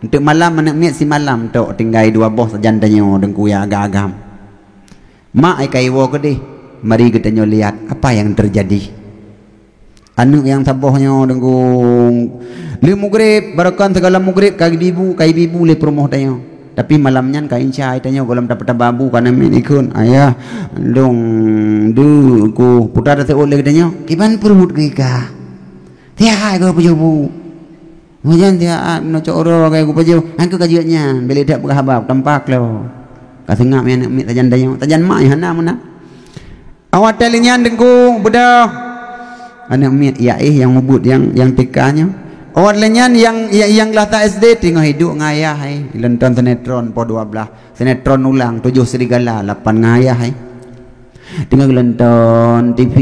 Eunteuk malam aneuk miet simalam tok tinggai dua boh sajan tanyoe teungku nyang agam-agam. Mak ai ka iwoe keudéh, mari geutanyoe lihat apa yang terjadi. Aneuk nyang saboh nyoe teungku, lheueh mugreb, barokon sigala mugreb ka ibi-ibu, ka ibi-ibu lé peurumoh tanyoe. Tapi malam nyan ka insya tanyoe gohlom taba-taba bu ka aneuk miet ikheun, "Ayah, lôn deuh ku." Puta taseuôt lé geutanyoe, "Kiban pruet keu ika? Tiah hai keu pajoh bu." Meunyan tiah, ah, meunoe cok uroe keu pajoh, han keu ka jeuet nyan, bék lé that peugah haba, tampak lom. Ka seungab nyan aneuk miet sajan tanyoe, sajan mak nyan hana meunan. Awai lheueh nyan teungku beudôh. Aneuk miet ya éh nyang mubuet nyang, nyang T K nyoe. Awai lheueh nyan nyang, nyang, nyang kelas sa S D teungoh iduek ngon ayah, hai. Lôn nonton sinetron poh dua blaih. Sinetron ulang, Tujuh Serigala, lapan ngon ayah, hai. Teungoh lôn nonton T V.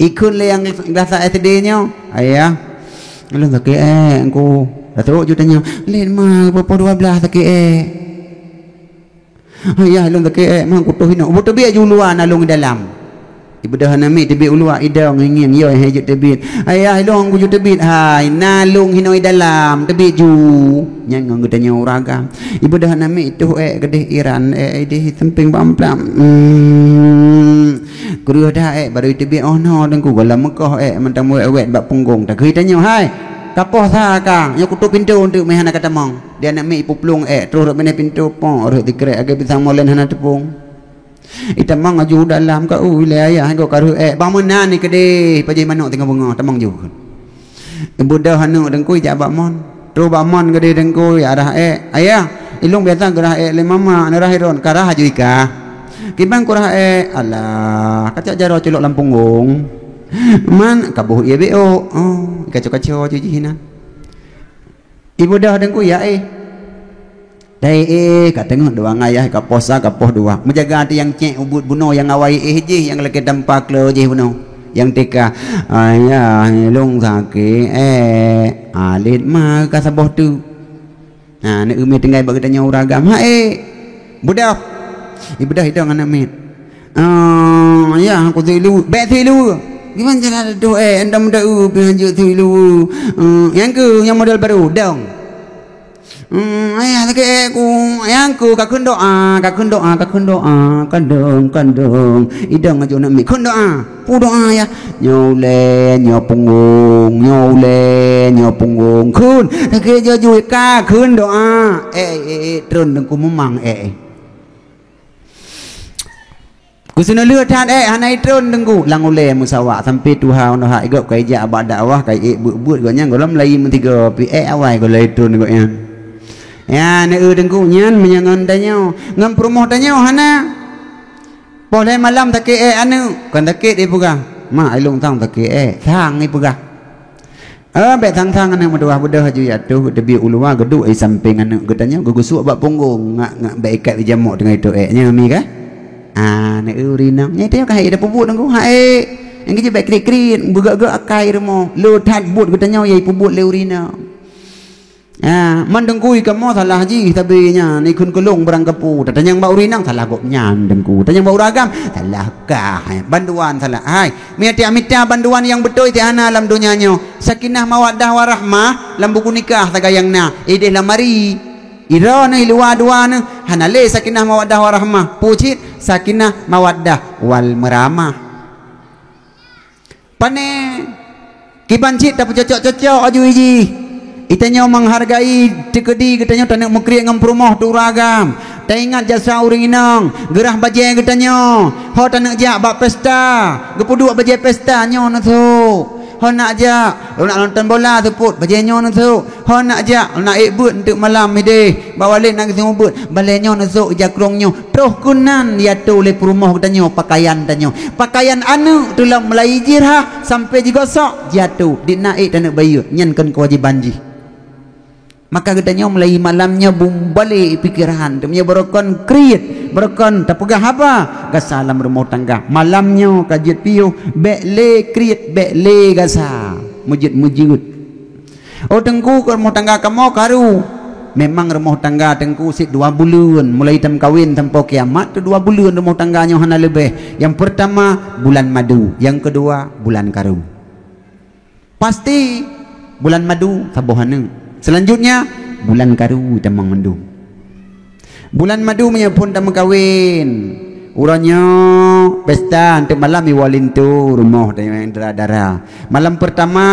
Ikheun lé nyang kelas sa S D nyoe, "Ayah, lôn sakét ék, Teungku." Dah trok ju tanyoe, "Lét ma, poh dua blaih sakét ék." "Ayah, lôn sakét ék, man kutoh inoe." Beuteubit ju luwa, na lôn i dalam. Ibeudôh aneuk miet teubiet u luwa, idong ngieng-ngieng, yo hai jeuet teubiet. "Ayah, lôn kujeuet teubiet." "Hai, na lôn hinoe i dalam, teubiet ju." Nyan ngon geutanyoe ureueng agam. Ibeudôh aneuk miet tuh ék keudéh iran, ék idéh sampéng bak amplop. Hmm. Kreueh dah ék baru teubiet, oh no, teungku gohlom meukoh ék mantong wet-wet bak punggong. Takheun tanyoe, "Hai, kapoh sa kang, nyoe kutôp pintoe eunteuk meuhana ka tamong." Di aneuk miet ipuplueng ék, troh rot binéh pintoe, pok rot dikrek, agak pisang molen hana teupeung. Itamong aju dalam ka, "Ui, lé ayah, go kareuh ék." Bak meunan ni keudéh, pajoh manok teungoh beungoh, tamong ju. Ibeudôh aneuk teungku ijak bak mon. Troh bak mon keudéh teungku, ijak rhah ék. "Ayah, ilôn biasa geurhah ék lé mama, neurhah iron, karhah aju ika." "Kiban kurhah ék?" "Alah, kacok jaroe culok lam punggong." "Man, kaboh ié bék ôk." Oh, ikaco-kaco ju jih inan. Ibeudôh teungku ya éh. Dai éh, ka teungoh dua ngon ayah, ka poh sa, ka poh dua. Meujaga até nyang cék ubit bunoe nyang awai éh jih, nyang lakée tampa klo jih bunoe. Nyang T K, "Ayah, ilôn sakét ék." Alet ma ka saboh teuk. Nah, aneuk miet tinggai bak geutanyoe ureueng agam. "Ha ék." Beudôh. Ibeudôh idong aneuk miet. "Ah, ya, aku silu." "Bék silu." "Kiban cara tuh ék, endam deu pih hanjeuet silu." "Hmm, nyang keu nyang model baru, dong." "Hmm, ayah sakét ék ku, nyang keu ka kheun doa, ka kheun doa, ka kheun doa, ka dong, ka dong." Idong aju aneuk miet, "Kheun doa." "Peue doa, yah?" "Nyoe ulée, nyoe punggong, nyoe ulée, nyoe punggong." "Kheun, sakét jijui ka kheun doa." Ék, ék, ék, tron teungku mumang, ék, ék. Geuseuneulheueh that ék, hana itron teungku. Lam ulée meusawa sampoe tuha nyoe hak gob ka ijak bak dakwah, ka ék beuet-beuet gobnyan gohlom layi meusigoe, pih ék awai gohlom itron gobnyan. Ya, neu teungku nyan meunyoe ngon tanyoe, ngon peurumoh tanyoe hana. Poh lhée malam sakét ék aneuk, kon sakét ipeugah. "Mak, ilôn sang sakét ék." Sang ipeugah. Eh, bék sang-sang aneuk meutuwah beudôh aju atoh, geuteubiet u luwa, geuduek di sampéng aneuk geutanyoe, geugeusuek bak punggong, ngak, ngak bék ikat di jamok teungoh itôh ék. Nyan mi kah? Ah, aneuk ureueng inong. Nyan itôh ka hai ida peubuet teungku, hai. Nyang keuji bék kriet-kriet, beugét-gét akai rumoh. Lé that buet geutanyoe nyang ipeubuet lé ureueng inong. Ah, man teungku kamoe salah jih, sabe nyan ikheun keu lôn barang kapeue. Tatanyong bak ureueng inong, salah gobnyan teungku. Tanyong bak ureueng agam, salah kah. Banduan salah. Hai, mita-mita banduan nyang beutôi teuh hana lam donya nyoe. Sakinah mawaddah warahmah lam buku nikah sagai nyang na. Idéh lamari. Ira neuh, i luwa dua neuh, hana lé sakinah mawaddah warahmah. Peue cit? Sakinah mawaddah wal maramah. Pane kiban cit tapeucocok-cocok aju ijih. Itanyoe menghargai teukeudi geutanyoe taneuk meukriet ngon peurumoh teu ureueng agam. Taingat jasa ureueng inong, geurhah bajée geutanyoe. Ho taneuk jak bak pesta, geupeuduek bajée pesta nyoe neusok. Ho nak jak, lôn nak nonton bola seupôt, bajée nyoe neusok. Ho nak jak, lôn nak ék beuet enteuk malam ideh. Bak walét nak geuseumeubeuet, balée nyoe neusok ija krong nyoe. Troh keunan jiatô lé peurumoh geutanyoe pakaian tanyoe. Pakaian aneuëk teulam mulai jirhah sampai jigosok jiatô, di na ék taneuk bayeue, nyan kon keuwajéban jih. Maka geutanyoe mulai malam nyoe bumbalek pikeran, teumanyé barokon kriet, barokon tapeugah haba gasa lam rumoh tangga. Malam nyoe ka jeuet piôh, bék lé kriet, bék lé gasa, meujeuet-meujeuet. Oh Teungku, keu rumoh tangga kamoe karu. Memang rumoh tangga Teungku sit dua buleuen, mulai tameukawen sampoe kiamat tu dua buleuen rumoh tangga nyoe hana leubeh. Nyang peurtama bulan madu, nyang keudua bulan karu. Pasti bulan madu saboh aneuëk. Selanjutnya bulan karu tamong mandum. Bulan madu meunyoe phon tameukawen, uroe nyoe pesta, enteuk malam iwoe linto rumoh tanyoe nyang dara-dara. Malam peurtama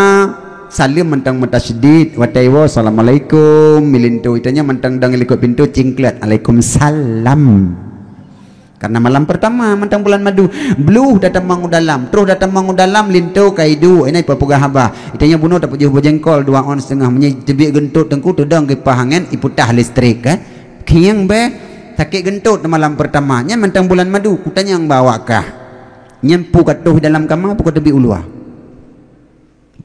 saleuem mantong meutasydid, watée iwoe, "Assalamualaikum," mi linto. Itanyoe mantong dong likot pintoe cingklet, "Alaikumsalam." Karena malam peurtama mantong bulan madu, bloh tatamong u dalam, troh tatamong u dalam linto ka iduek, inan ipeugah haba. Itanyoe bunoe tapeujoh bajengkol dua on siteungoh, meunyoe teubiet geuntot Teungku teudong kipah angén, ipeutah listrik, eh. Khieng beh, sakét geuntot malam peurtama. Nyan mantong bulan madu, kutanyong bak awak kah. Nyan peue ka troh dalam kama, peue ka teubiet u luwa?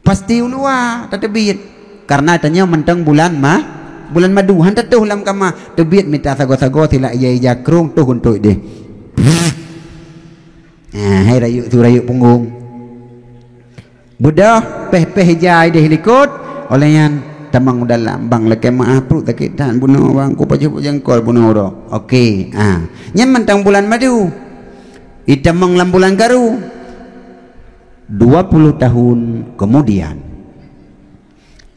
Pasti u luwa tateubiet. Karena tanyoe mantong bulan ma-, bulan madu, han tatoh lam kama, teubiet mita sagoe-sagoe, silak ija-ija krong, toh geuntot deh. Nah, hai rayeuk tu rayeuk punggong. Beudôh, péh-péh ija ideh likot, óh lheueh nyan tamong u dalam, "Bang, lakée meu'ah pruet sakét that bunoe, Bang, kupajoh bajengkol bunoe uroe." Oke, ah. Nyan mantong bulan madu. Itamong lam bulan karu. Dua puluh tahun kemudian.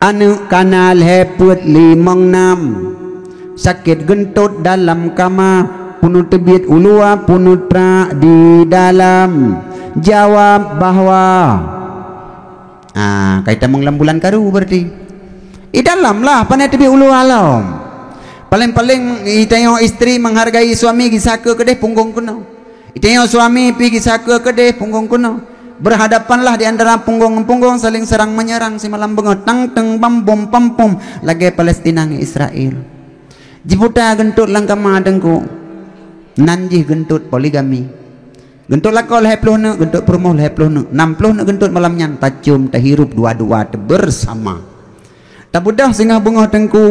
Aneuëk kana lhée peuet limong nam, sakét geuntot dalam kama, peue teubiet u luwa, peue trak di dalam. Jawab bahwa, ah, ka itamong lam bulan karu berarti. I dalam lah, pane teubiet u luwa lom. Paléng-paléng itanyoe istri menghargai suami, gisa keudeh punggong keunoe. Itanyoe suami pih gisa keudeh punggong keunoe. Berhadapanlah di antara punggong ngon punggong, saling serang menyerang simalam beungoh, tang teng bam bom pam pom, lagée Palestina ngon Israel. Jiputa geuntot lam kama Teungku. Nan jih geuntot poligami. Geuntot lakoe lhée ploh neuk, geuntot peurumoh lhée ploh neuk, nam ploh neuk geuntot malam nyan, tacom tahirup dua-dua teubersama. Tabeudôh singoh beungoh Teungku,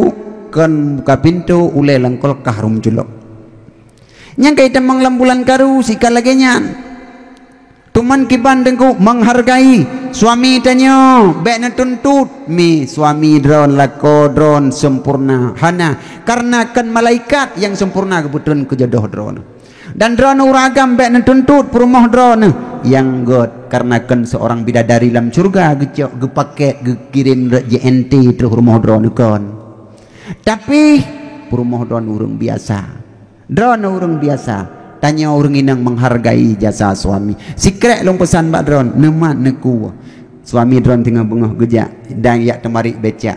kon buka pintoe, ulée lam kulkas rhom culok. Nyang ka itamong lam bulan karu sika lagée nyan. Teuma kiban Teungku menghargai suami tanyoe, bék neutuntut mi suami droen lakoe droen sempurna. Hana, karena kon malaikat nyang sempurna geupeutreun keu jodoh droen. Dan droen ureuëng agam bék neutuntut peurumoh droen nyang gét, karena kon seorang bidadari lam syurga geucok, geupakét, geukirém rot J N T troh rumoh droen kon. Tapi peurumoh droen ureuëng biasa. Droeneuh ureuëng biasa, tanyoe ureuëng inong menghargai jasa suami. Sikrék lôn peusan bak droeneuh, neumat neuku. Suami droeneuh teungoh beungoh geujak dan jak teumarit becak.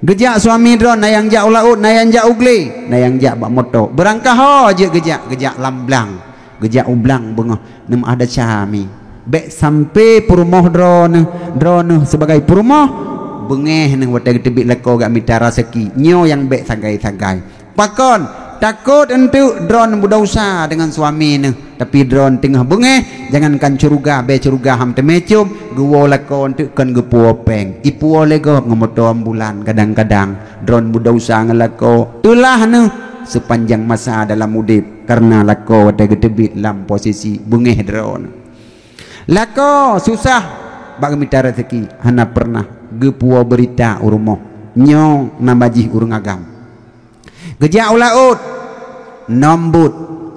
Geujak suami droeneuh, na nyang jak u laôt, na nyang jak u glé, na nyang jak bak moto. Beurangkaho jeuet geujak, geujak lam blang. Geujak u blang beungoh, neumat desya mi. Bék sampai peurumoh droeneuh, droeneuh sibagai peurumoh, beungéh neuh watée geuteubiet lakoe gak mita raseuki. Nyoe nyang bék sagai-sagai. Pakon? Takot eunteuk droeneuh beudesya deungon suami neuh, tapi droeneuh teungoh beungéh, jangankan syeuruga, bée syeuruga han teumé com, geuwoe lakoe eunteuk kon geupuwoe péng, ipuwoe lé gob ngon moto ambulan, kadang-kadang droeneuh beudesya ngon lakoe. Teulah neuh seupanjang masa dalam udeb, kareuna lakoe watée geuteubiet lam posisi beungéh droeneuh. Lakoe susah bak geumita raseuki, hana peureunah geupuwoe beurita u rumoh, nyoe nama jih ureuëng agam. Geujak u laôt, nom buet,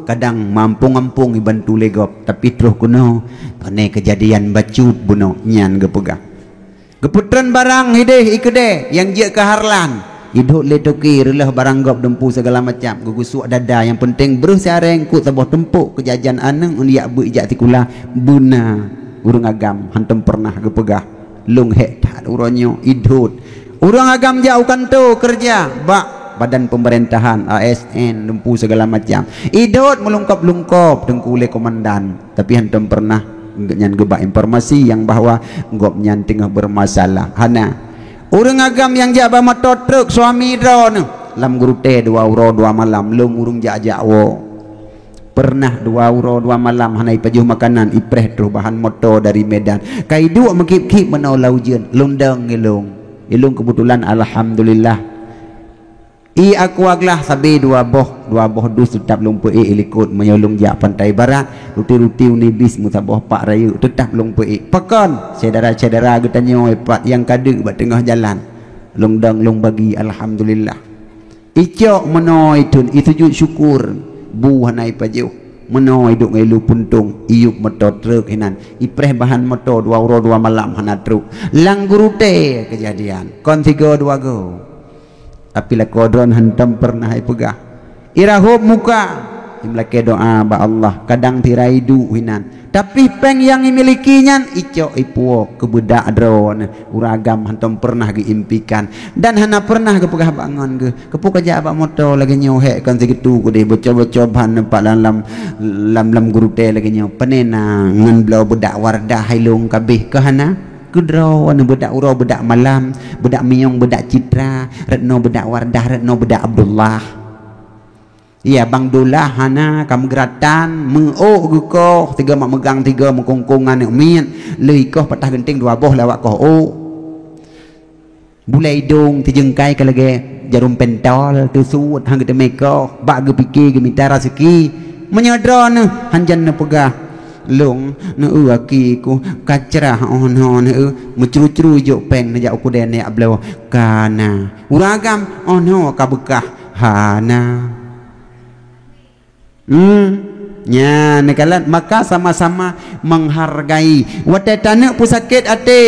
kadang meuampong-ampong ibantu lé gob, tapi troh keunoe, pane keujadian bacut bunoe nyan geupeugah. Geupeutreun barang ideh ikeudée nyang jeuet keu hareulan, idhôt lé toke reuleueh barang gob dumpu sigala macam, geugeusuek dada, nyang peunteng breueh siareng, kut saboh tumpok keu jajan aneuëk, jak beuet jak sikula, beuna. Ureuëng agam hántom peureunah geupeugah, "Lôn hék that uroe nyoe, idhôt." Ureuëng agam jak u kantô keureuja bak badan peumeuréntahan, A S N, lumpu segala macam. Idhôt meulungkôb-lungkôb teungku lé komandan, tapi hántom peureunah nyan geubak informasi nyang bahwa gobnyan teungoh beurmasalah. Hana. Ureuëng agam nyang jak bak moto truk suami droeneuh lam geurutée dua uroe dua malam, lom ureuëng jak-jak woe. Peureunah dua uroe dua malam hana ipajoh makanan, ipreh troh bahan moto dari Medan. Ka iduek meukieb-kieb meunoe lam ujeuen, lôn dong ilong. Ilong keubeutulan alhamdulillah. I aqua glah sabe dua boh, dua boh dus teutab lôn peuék ilikot meunyoe lôn jak Pantai Barat, ruti-ruti unibis meusaboh pak rayeuk teutab lôn peuék. Pakon? Syedara-syedara geutanyoe pat nyang ka deuk bak teungoh jalan. Lôn dong lôn bagi alhamdulillah. Icok meunoe thon, isujut syukur, bu hana ipajoh. Meunoe iduek ngon ilu puntông, iyueb moto truk hinan, ipreh bahan moto dua uroe dua malam hana truk. Lam geurutée keujadian, kon sigoe dua goe. Tapi lakoe droen hántom peureunah ipeugah, "Irahom muka." Imeulakée doá bak Allah, kadang tirai duek hinan. Tapi péng nyang imiliki nyan icok ipuwoe keu beudak droen. Ureuëng agam hántom peureunah geuimpikan dan hana peureunah geupeugah bak ngon geuh, "Keupeue kajak bak moto lagée nyoe hék kon sigitu keudeh, boco-boco ban nampak lam, lam, lam, lam geurutée lagée nyoe, peunena ngon bloe beudak Wardah ilong kabeh keu hana?" Keudroe beudak uroe, beudak malam, beudak miyong, beudak Citra, reutno beudak Wardah, reutno beudak Abdullah. Iya, Bang Dullah hana, ka meugeuratan, meuôk geukoh, tiga mak meugang tiga meukongkong aneuk miet, lheueh ikoh patah geunteng dua boh lawak koh ôk. Bulée idong tijeungkai ka lagée jarum pentol, teusuet han geuteumé koh, bak geupike geumita raseuki. Meunyoe droeneuh hanjan neupeugah, "Lôn, neueu aki ku, ka crah oh noe neueu, meucru-cru ijok péng neujak u keudée neujak bloe." Kana. Ureuëng agam, "Oh noe ka beukah." Hana. Hmm, nyan neukalon, maka sama-sama menghargai. Watée taneuk peusakét até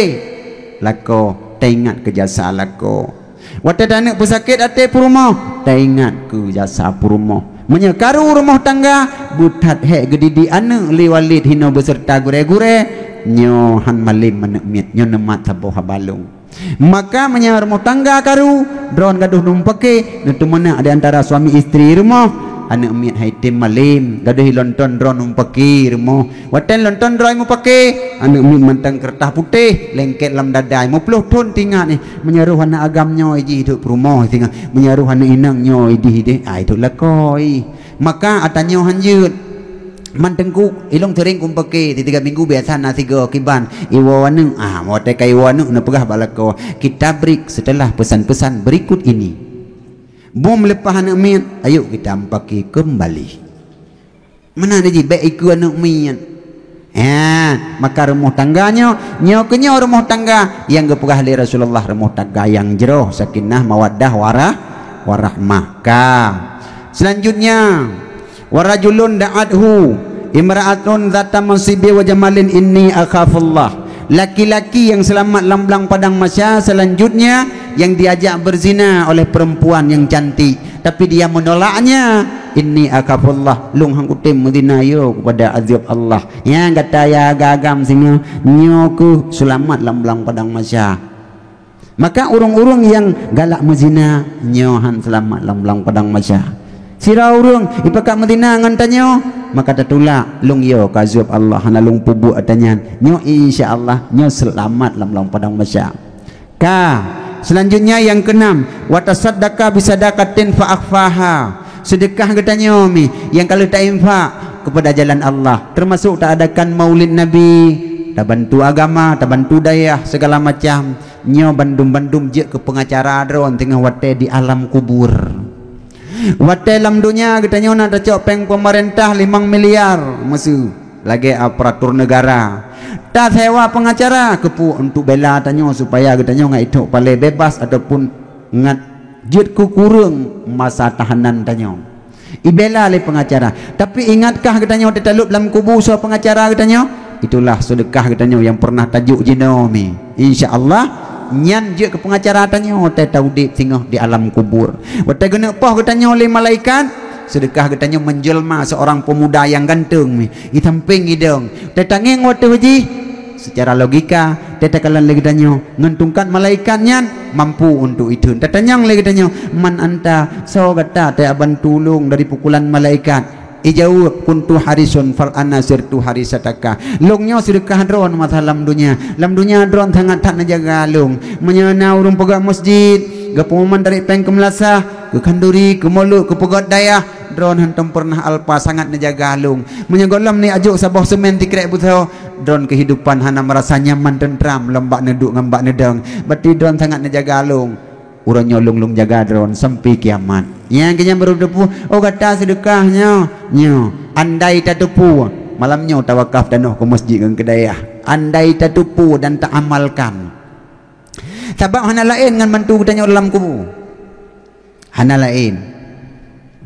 lakoe, taingat keu jasa lakoe. Watée taneuk peusakét até peurumoh, taingat keu jasa peurumoh. Meunyoe karu rumoh tangga, beuthat hék geudidik aneuk lé walét hinoe beuseurta gurée-gurée, nyoe han malem aneuk miet, nyoe neumat saboh haba lôn. Maka meunyoe rumoh tangga karu, droen gadoh numpake, neuteumeunak di antara suami istri rumoh, aneuk miet hai tem malem, gadoh ilonton droen numpake rumoh. Watée lonton droe mupake, aneuk miet mantong keureutah putéh, lengket lam dada, muploh thon tingat nyoe, "Meunyoe roh aneuk agam nyoe jih duek peurumoh singoh, meunyoe roh aneuk inong nyoe jih deh, ai duek lakoe." Maka ata nyoe hanjeuet. Man teungku, ilong sering kumpake, tiga minggu biasa na sigo kiban, iwoe aneuk, ah, watée ka iwoe aneuk neupeugah bak lakoe, "Kita break setelah pesan-pesan berikut ini." Bom leupah aneuk miet, ayo kita mupake kembali. Meunan jih bék ikeue aneuk miet. Ha, maka rumoh tangga nyoe, nyoe keuh nyoe rumoh tangga nyang geupeugah lé Rasulullah, rumoh tangga nyang jroh, sakinah, mawaddah, warah, warahmah. Ka. Selanjutnya, "Wa rajulun da'athu imra'atun dzata mansibin wa jamalin inni akhafullah." Laki-laki yang selamat lam blang padang mahsyar selanjutnya yang diajak berzina oleh perempuan yang cantik. Tapi dia menolaknya, "Inni akhafullah, lôn han kutem meuzina yo kepada azab Allah." Nyang gata ya agam-agam singoh, nyoe keuh seulamat lam blang padang mahsyar. Maka ureuëng-ureuëng nyang galak meuzina, nyoe han seulamat lam blang padang mahsyar. Sira ureuëng ipakat meuzina ngon tanyoe, maka tatulak, lôn yo keu azab Allah, hana lôn peubuet ata nyan. Nyoe insya Allah, nyoe seulamat lam blang padang mahsyar. Ka. Selanjutnya yang keenam, "Wa tasaddaqa bi sadaqatin fa akhfaha." Sedekah geutanyoe mi nyang ka lheueh tainfak kepada jalan Allah, termasuk taadakan maulid Nabi, tabantu agama, tabantu dayah segala macam. Nyoe bandum-bandum jeuet keu pengacara droen teungoh watée di alam kubur. Watée lam donya geutanyoe na tacok péng pemerintah limong miliar meusu lagée aparatur negara. Tasewa pengacara keupeue untuk bela tanyoe supaya geutanyoe ngat ithok palée bebas ataupun ngat jeuet keu kureueng masa tahanan tanyoe. Ibela lé pengacara. Tapi ingatkah geutanyoe teutalop lam kubu soe pengacara geutanyoe? Itulah sedekah geutanyoe nyang pernah tajok jinoe mi. Insya Allah, nyan jeuet keu pengacara tanyoe teuh taudeb singoh di alam kubur. Watée geuneuk poh geutanyoe lé malaikat, sedekah geutanyoe menjelma seorang pemuda yang ganteng mi. Di samping idong, teutangieng watée jih, Secara logika, tatakalon lé geutanyoe, ngon tungkat malaikat nyan mampu untuk itheun. Tatanyong lé geutanyoe, "Man anta, soe gata teuka ban tulông dari pukulan malaikat?" Ijaweueb, "Kuntu harisun fal ana sirtu harisataka." Lôn nyoe seudeukah droen masa lam donya. Lam donya droen sangat that neujaga lôn. Meunyoe na ureuëng peugöt masjid, geupeuman dari péng keu meulasah, keu khanduri, keu mulod, keu peugöt dayah, droen hantom peureunah alpa sangat neujaga lôn. Meunyoe gohlom ni ajok saboh seumén tikrek beusoe, droen keuhidupan hana meurasa nyaman teuntram lom bak neuduek ngon bak neudong. Berarti droen sangat neujaga lôn. Uroe nyoe lôn-lôn jaga droen sampai kiamat. Nyang keunyan baru teupeue, "Oh, gata seudeukah nyoe." Nyoe, andai tateupeue, malam nyoe tawakaf tanoh keu masjid ngon keu dayah. Andai tateupeue dan taamalkan. Sabab hana laén ngon mantu geutanyoe dalam kubu. Hana laén.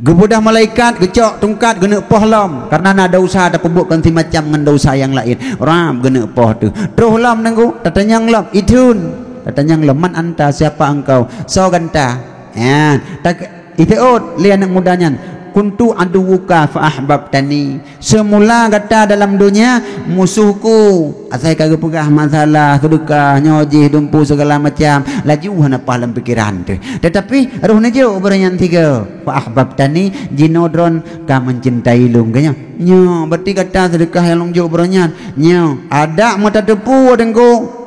Geubeudoh malaikat, geucok tungkat, geuneuk poh lom. Karena na desya tapeubuet kon simacam ngon desya nyang laén. Rab geuneuk poh teuh. Troh lom nanggu, tatanyong lom, itheun. Tatanyong lom, "Man anta, siapa engkau?" "Soe gata?" Ya, tak, iseuôt lé aneuk muda nyan, "Kuntu aduwuka fa ahbabtani." Seumula gata dalam donya musohku, asai ka geupeugah masalah, seudeukah, nyoe jih dumpeue, segala macam, laju hana paih lam pikeran teuh. Tetapi roh neujok baroe nyan sigoe, "Fa ahbabtani," jinoe droen ka mencintai lôn, ka nyoe. Nyoe, berarti gata seudeukah nyang lôn jok baroe nyan. Nyoe, adak meutateupeue Teungku.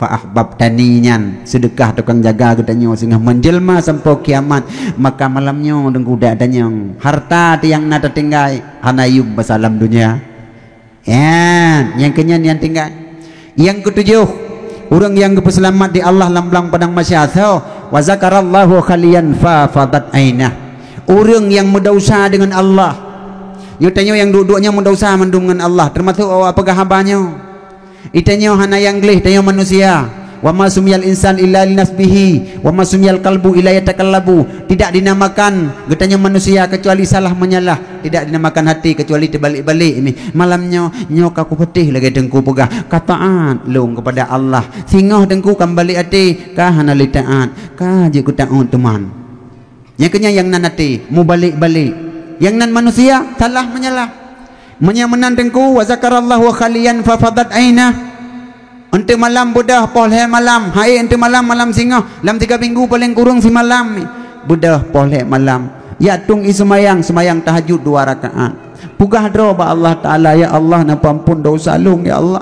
Fa ahbabtani nyan, seudeukah tukang jaga geutanyoe singoh menjelma sampoe kiamat, maka malam nyoe Teungku dak tanyong, harta nyang na tatinggai hana yum basa lam donya. Nyan, nyang keunyan nyang tinggai. Nyang keutujoh, ureuëng nyang geupeuseulamat di Allah lam blang padang mahsyar, "Wa zakarallahu khaliyan fa fadat ainah." Ureuëng nyang meudesya deungon Allah. Nyoe tanyoe nyang duek-duek nyoe meudesya mandum ngon Allah, teumasok awak peugah haba nyoe. Itanyoe hana nyang gleh, tanyoe manusia. "Wa ma sumiyal insan illa linasbihi, wa ma sumiyal kalbu illa yatakallabu." Tidak dinamakan geutanyoe manusia kecuali salah menyalah, tidak dinamakan hati kecuali terbalik-balik ni. Malam nyoe, nyoe ka kupeuteh lagée Teungku peugah, ka taát lôn kepada Allah. Singoh Teungku ka meubalek até, ka hana lé taát, ka jeuet keu taát teuma. Nyang keunyan nyang nan até, mubalek-balek. Nyang nan manusia, salah menyalah. Meunyoe meunan Teungku, "Wa zakarallahu khaliyan fa fadat ainah." Enteuk malam beudôh poh lhée malam, hai enteuk malam, malam singoh, lam tiga minggu paleng kureueng simalam. Beudôh poh lhée malam. Jak tueng ie seumayang, seumayang tahajud dua rakaat. Peugah droe bak Allah Taala, "Ya Allah, neupeuamphon desya lôn, ya Allah.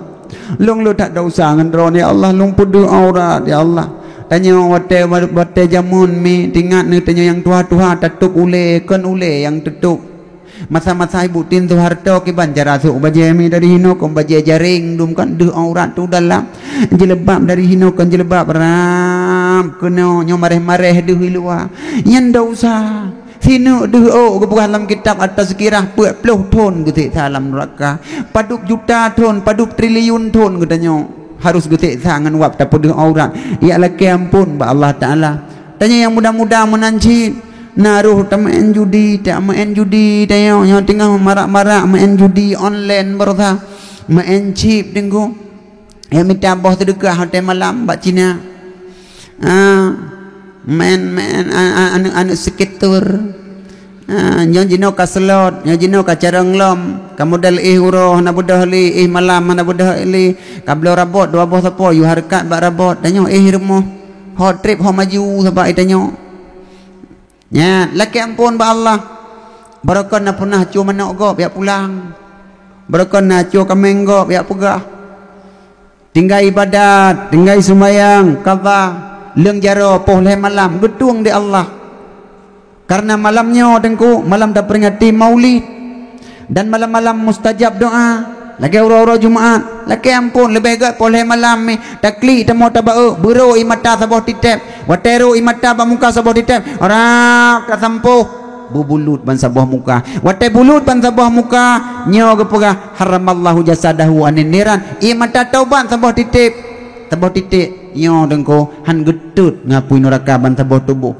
Lôn le that desya ngon Droeneuh, ya Allah, lôn peudeuh aurat, ya Allah." Tanyoe watée, watée jameun mi, tingat neuh tanyoe nyang tuha-tuha tatôb ulée, kon ulée nyang teutôb. Masa-masa Ibu Tin Soeharto kiban cara sôk bajée mi dari hinoe kon bajée jaréng dum kan deuh aurat tu dalam. Jilbab dari hinoe kon jilbab rab keunoe nyoe maréh-maréh deuh i luwa. Nyan desya. Sineuk deuh ôk geupeugah lam kitab At-Tazkirah peuet ploh thon geuseksa lam nuraka. Padub juta thon, padub triliun thon geutanyoe harus geuseksa ngon wab tapeudeuh aurat. Jak lakée amphon bak Allah Taala. Tanyoe nyang muda-muda meunan cit, na roh tameu'en judi, tameu'en judi, tanyoe nyoe teungoh marak-marak meu'en judi online baroesa, meu'en chip Teungku. Nyang mita boh seudeukah watée malam bak Cina. Ah, meu'en, meu'en, a-, a-, aneuk-aneuk sekitur. Ah, nyoe jinoe ka slot, nyoe jinoe ka carông lom, ka model éh uroe hana beudôh lé, éh malam hana beudôh lé, ka bloe rabot dua boh sapo, yue hareukat bak rabot, tanyoe éh rumoh. Ho treb ho maju saban itanyoe. Nyan, lakée amphon bak Allah. Barokon na peunah cue manok gob jak pulang. Barokon na cue kaméng gob jak peugah. Tinggai ibadat, tinggai seumayang, qadha, leueng jaroe poh lhée malam, geutueng di Allah. Karena malam nyoe Teungku, malam taperingati Maulid. Dan malam-malam mustajab doa. Lagée uroe-uroe Jumat, lakée amphon leubeh gét poh lhée malam mi, taklik tamoe tabak, beurô ie mata saboh titeb. Watée rô ie mata bak muka saboh titeb, rab tasampôh, beubulut ban saboh muka. Watée bulut ban saboh muka, nyoe geupeugah, "Haramallahu jasadahu anin niran." Ie mata taubat saboh titeb. Saboh titeb, nyoe Teungku, han geutot ngon apui nuraka ban saboh tuboh.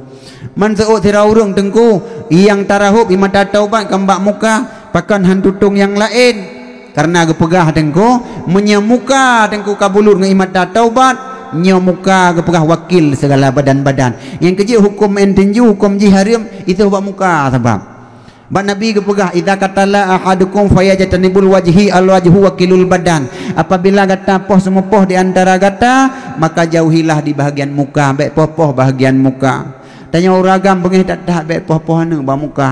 Man seuôt sidroe ureuëng Teungku, nyang tarahôb ie mata taubat kon bak muka, pakon han tutong nyang laén. Karena geupeugah Teungku, meunyoe muka Teungku ka bulut ngon ie mata taubat, nyoe muka geupeugah wakil segala badan-badan. Nyang keujeuet huköm meu'en tinju, huköm jih hareuem, itôh bak muka sabab. Bak Nabi geupeugah, "Idza qatala ahadukum fayajtanibul wajhi al-wajhu wa kilul badan." Apabila gata poh seumeupoh di antara gata, maka jauhilah di bahagian muka, bék poh-poh bahagian muka. Tanyoe ureueng agam beungéh that-that, bék poh-poh aneuk bak muka.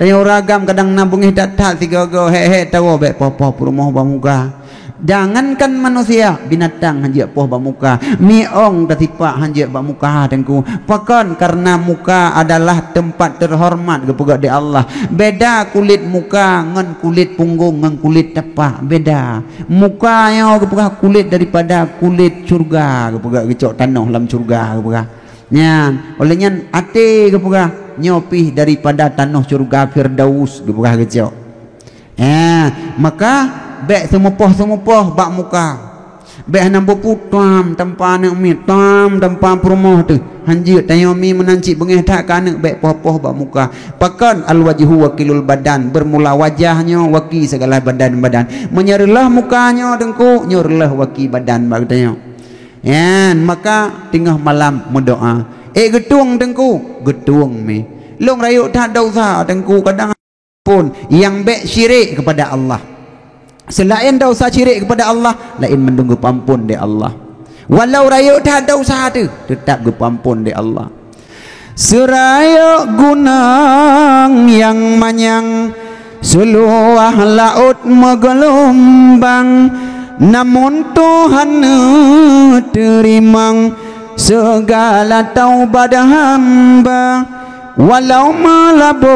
Tanyoe ureueng agam kadang na beungéh that-that, sigoe-goe hék-hék tawoe, bék poh-poh peurumoh bak muka. Jangankan manusia, binatang hanjeuet poh bak muka. Miong tasipak hanjeuet bak muka, Teungku. Pakon? Karena muka adalah tempat terhormat geupeugah di Allah. Beda kulit muka ngon kulit punggong ngon kulit tapak. Beda. Muka nyoe geupeugah kulit daripada kulit syurga, geupeugah geucok tanoh lam syurga, geupeugah. Nyan, oleh nyan até geupeugah nyoe pih daripada tanoh syurga Firdaus, geupeugah geucok. Eh, maka bék seumeupoh-seumeupoh bak muka. Bék hana beupu tam tampa aneuk miet, tam tampa peurumoh teuh. Hanjeuet tanyoe mi meunan cit beungéh that keu aneuk, bék poh-poh bak muka. Pakon? Al-wajhu wa kilul badan, bermula wajah nyoe waki segala badan-badan. Meunyoe reuloh muka nyoe Teungku, nyoe reuloh waki badan bak geutanyoe. Nyan, maka teungoh malam meudoa. Eh, geutueng Teungku, geutueng mi. Lôn rayeuk that desya Teungku, kadang pun nyang bék syirik kepada Allah. Selain desya syirik kepada Allah, laén mandum geupeuampon lé Allah. Walau rayeuk that desya teuh, teutap geupeuampon lé Allah. Seurayeuk gunong nyang manyang, seuluwah laôt meugeulumbang, namun Tuhan neuteurimong segala taubat hamba. Walau meulabô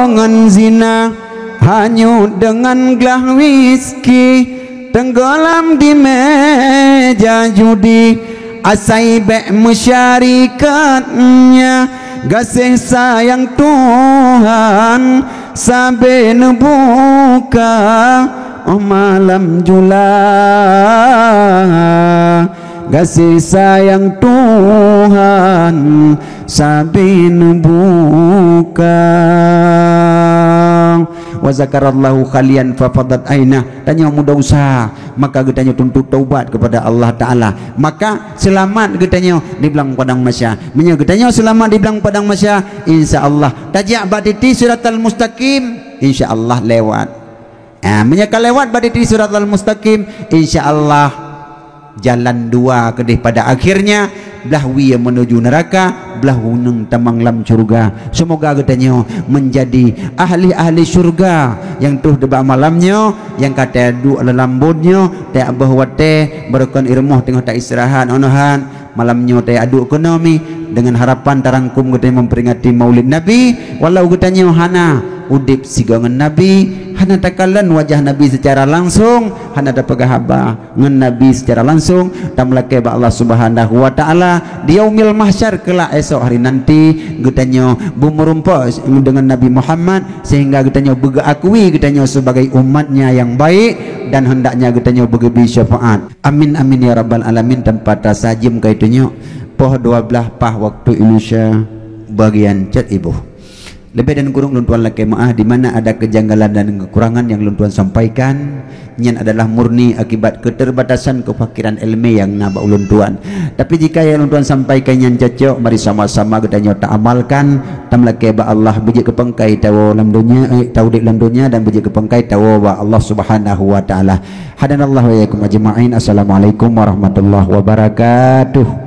ngon zina, hanyut deungon glah wiski, teunggolam di méja judi, asai bék meusyarikat nya, gaséh sayang Tuhan sabe neubuka, oh malam jula. Gaséh sayang Tuhan sabe neubuka. Wa zakarallahu khalian fa fadat ainah. Tanyoe meudesya, maka geutanyoe tuntut taubat kepada Allah Taala. Maka seulamat geutanyoe di blang padang mahsyar. Meunyoe geutanyoe seulamat di blang padang mahsyar, insya Allah tajak bak titi siratal mustaqim, insya Allah lewat. Ah, meunyoe ka lewat bak titi siratal mustaqim, insya Allah jalan dua keudeh pada akhirnya, blah wie menuju neraka, blah uneung tamong lam syurga. Semoga geutanyoe menjadi ahli-ahli syurga nyang troh bak malam nyoe, nyang ka taduek lam lambôn nyoe, taboh watée, barokon i rumoh teungoh taistirahat, onohan. Malam nyoe taduek keunoe mi, dengan harapan tarangkum geutanyoe memperingati Maulid Nabi, walau geutanyoe hana udeb sigoe ngon Nabi, hana takalon wajah Nabi secara langsung, hana tapeugah haba ngon Nabi secara langsung, tameulakée bak Allah Subhanahu wa Taala di Yaumil Mahsyar kelak esok hari nanti, geutanyoe beumeurumpok dengan Nabi Muhammad, sehingga geutanyoe beugeuakui geutanyoe sebagai umat-Nya yang baik dan hendaknya geutanyoe beugeubri syafaat. Amin, amin, ya rabbal alamin. Tanpa terasa jeuem ka itunyok poh dua belas paih waktu Indonesia bagian cot iboh. Leubeh dan kureueng lôn tuan lakée meuáh, di mana ada kejanggalan dan kekurangan yang lôn tuan sampaikan, nyan adalah murni akibat keterbatasan kefakiran ilmu yang na bak ulôn tuan. Tapi jika yang lôn tuan sampaikan nyan cocok, mari sama-sama geutanyoe taamalkan, tameulakée bak Allah, beujeuet keu pangkai tawoe lam donya, eh, taudeb lam donya dan beujeuet keu pangkai tawoe bak Allah Subhanahu wa Taala. Hadanallahu wa iyyakum ajma'in. Assalamualaikum warahmatullahi wabarakatuh.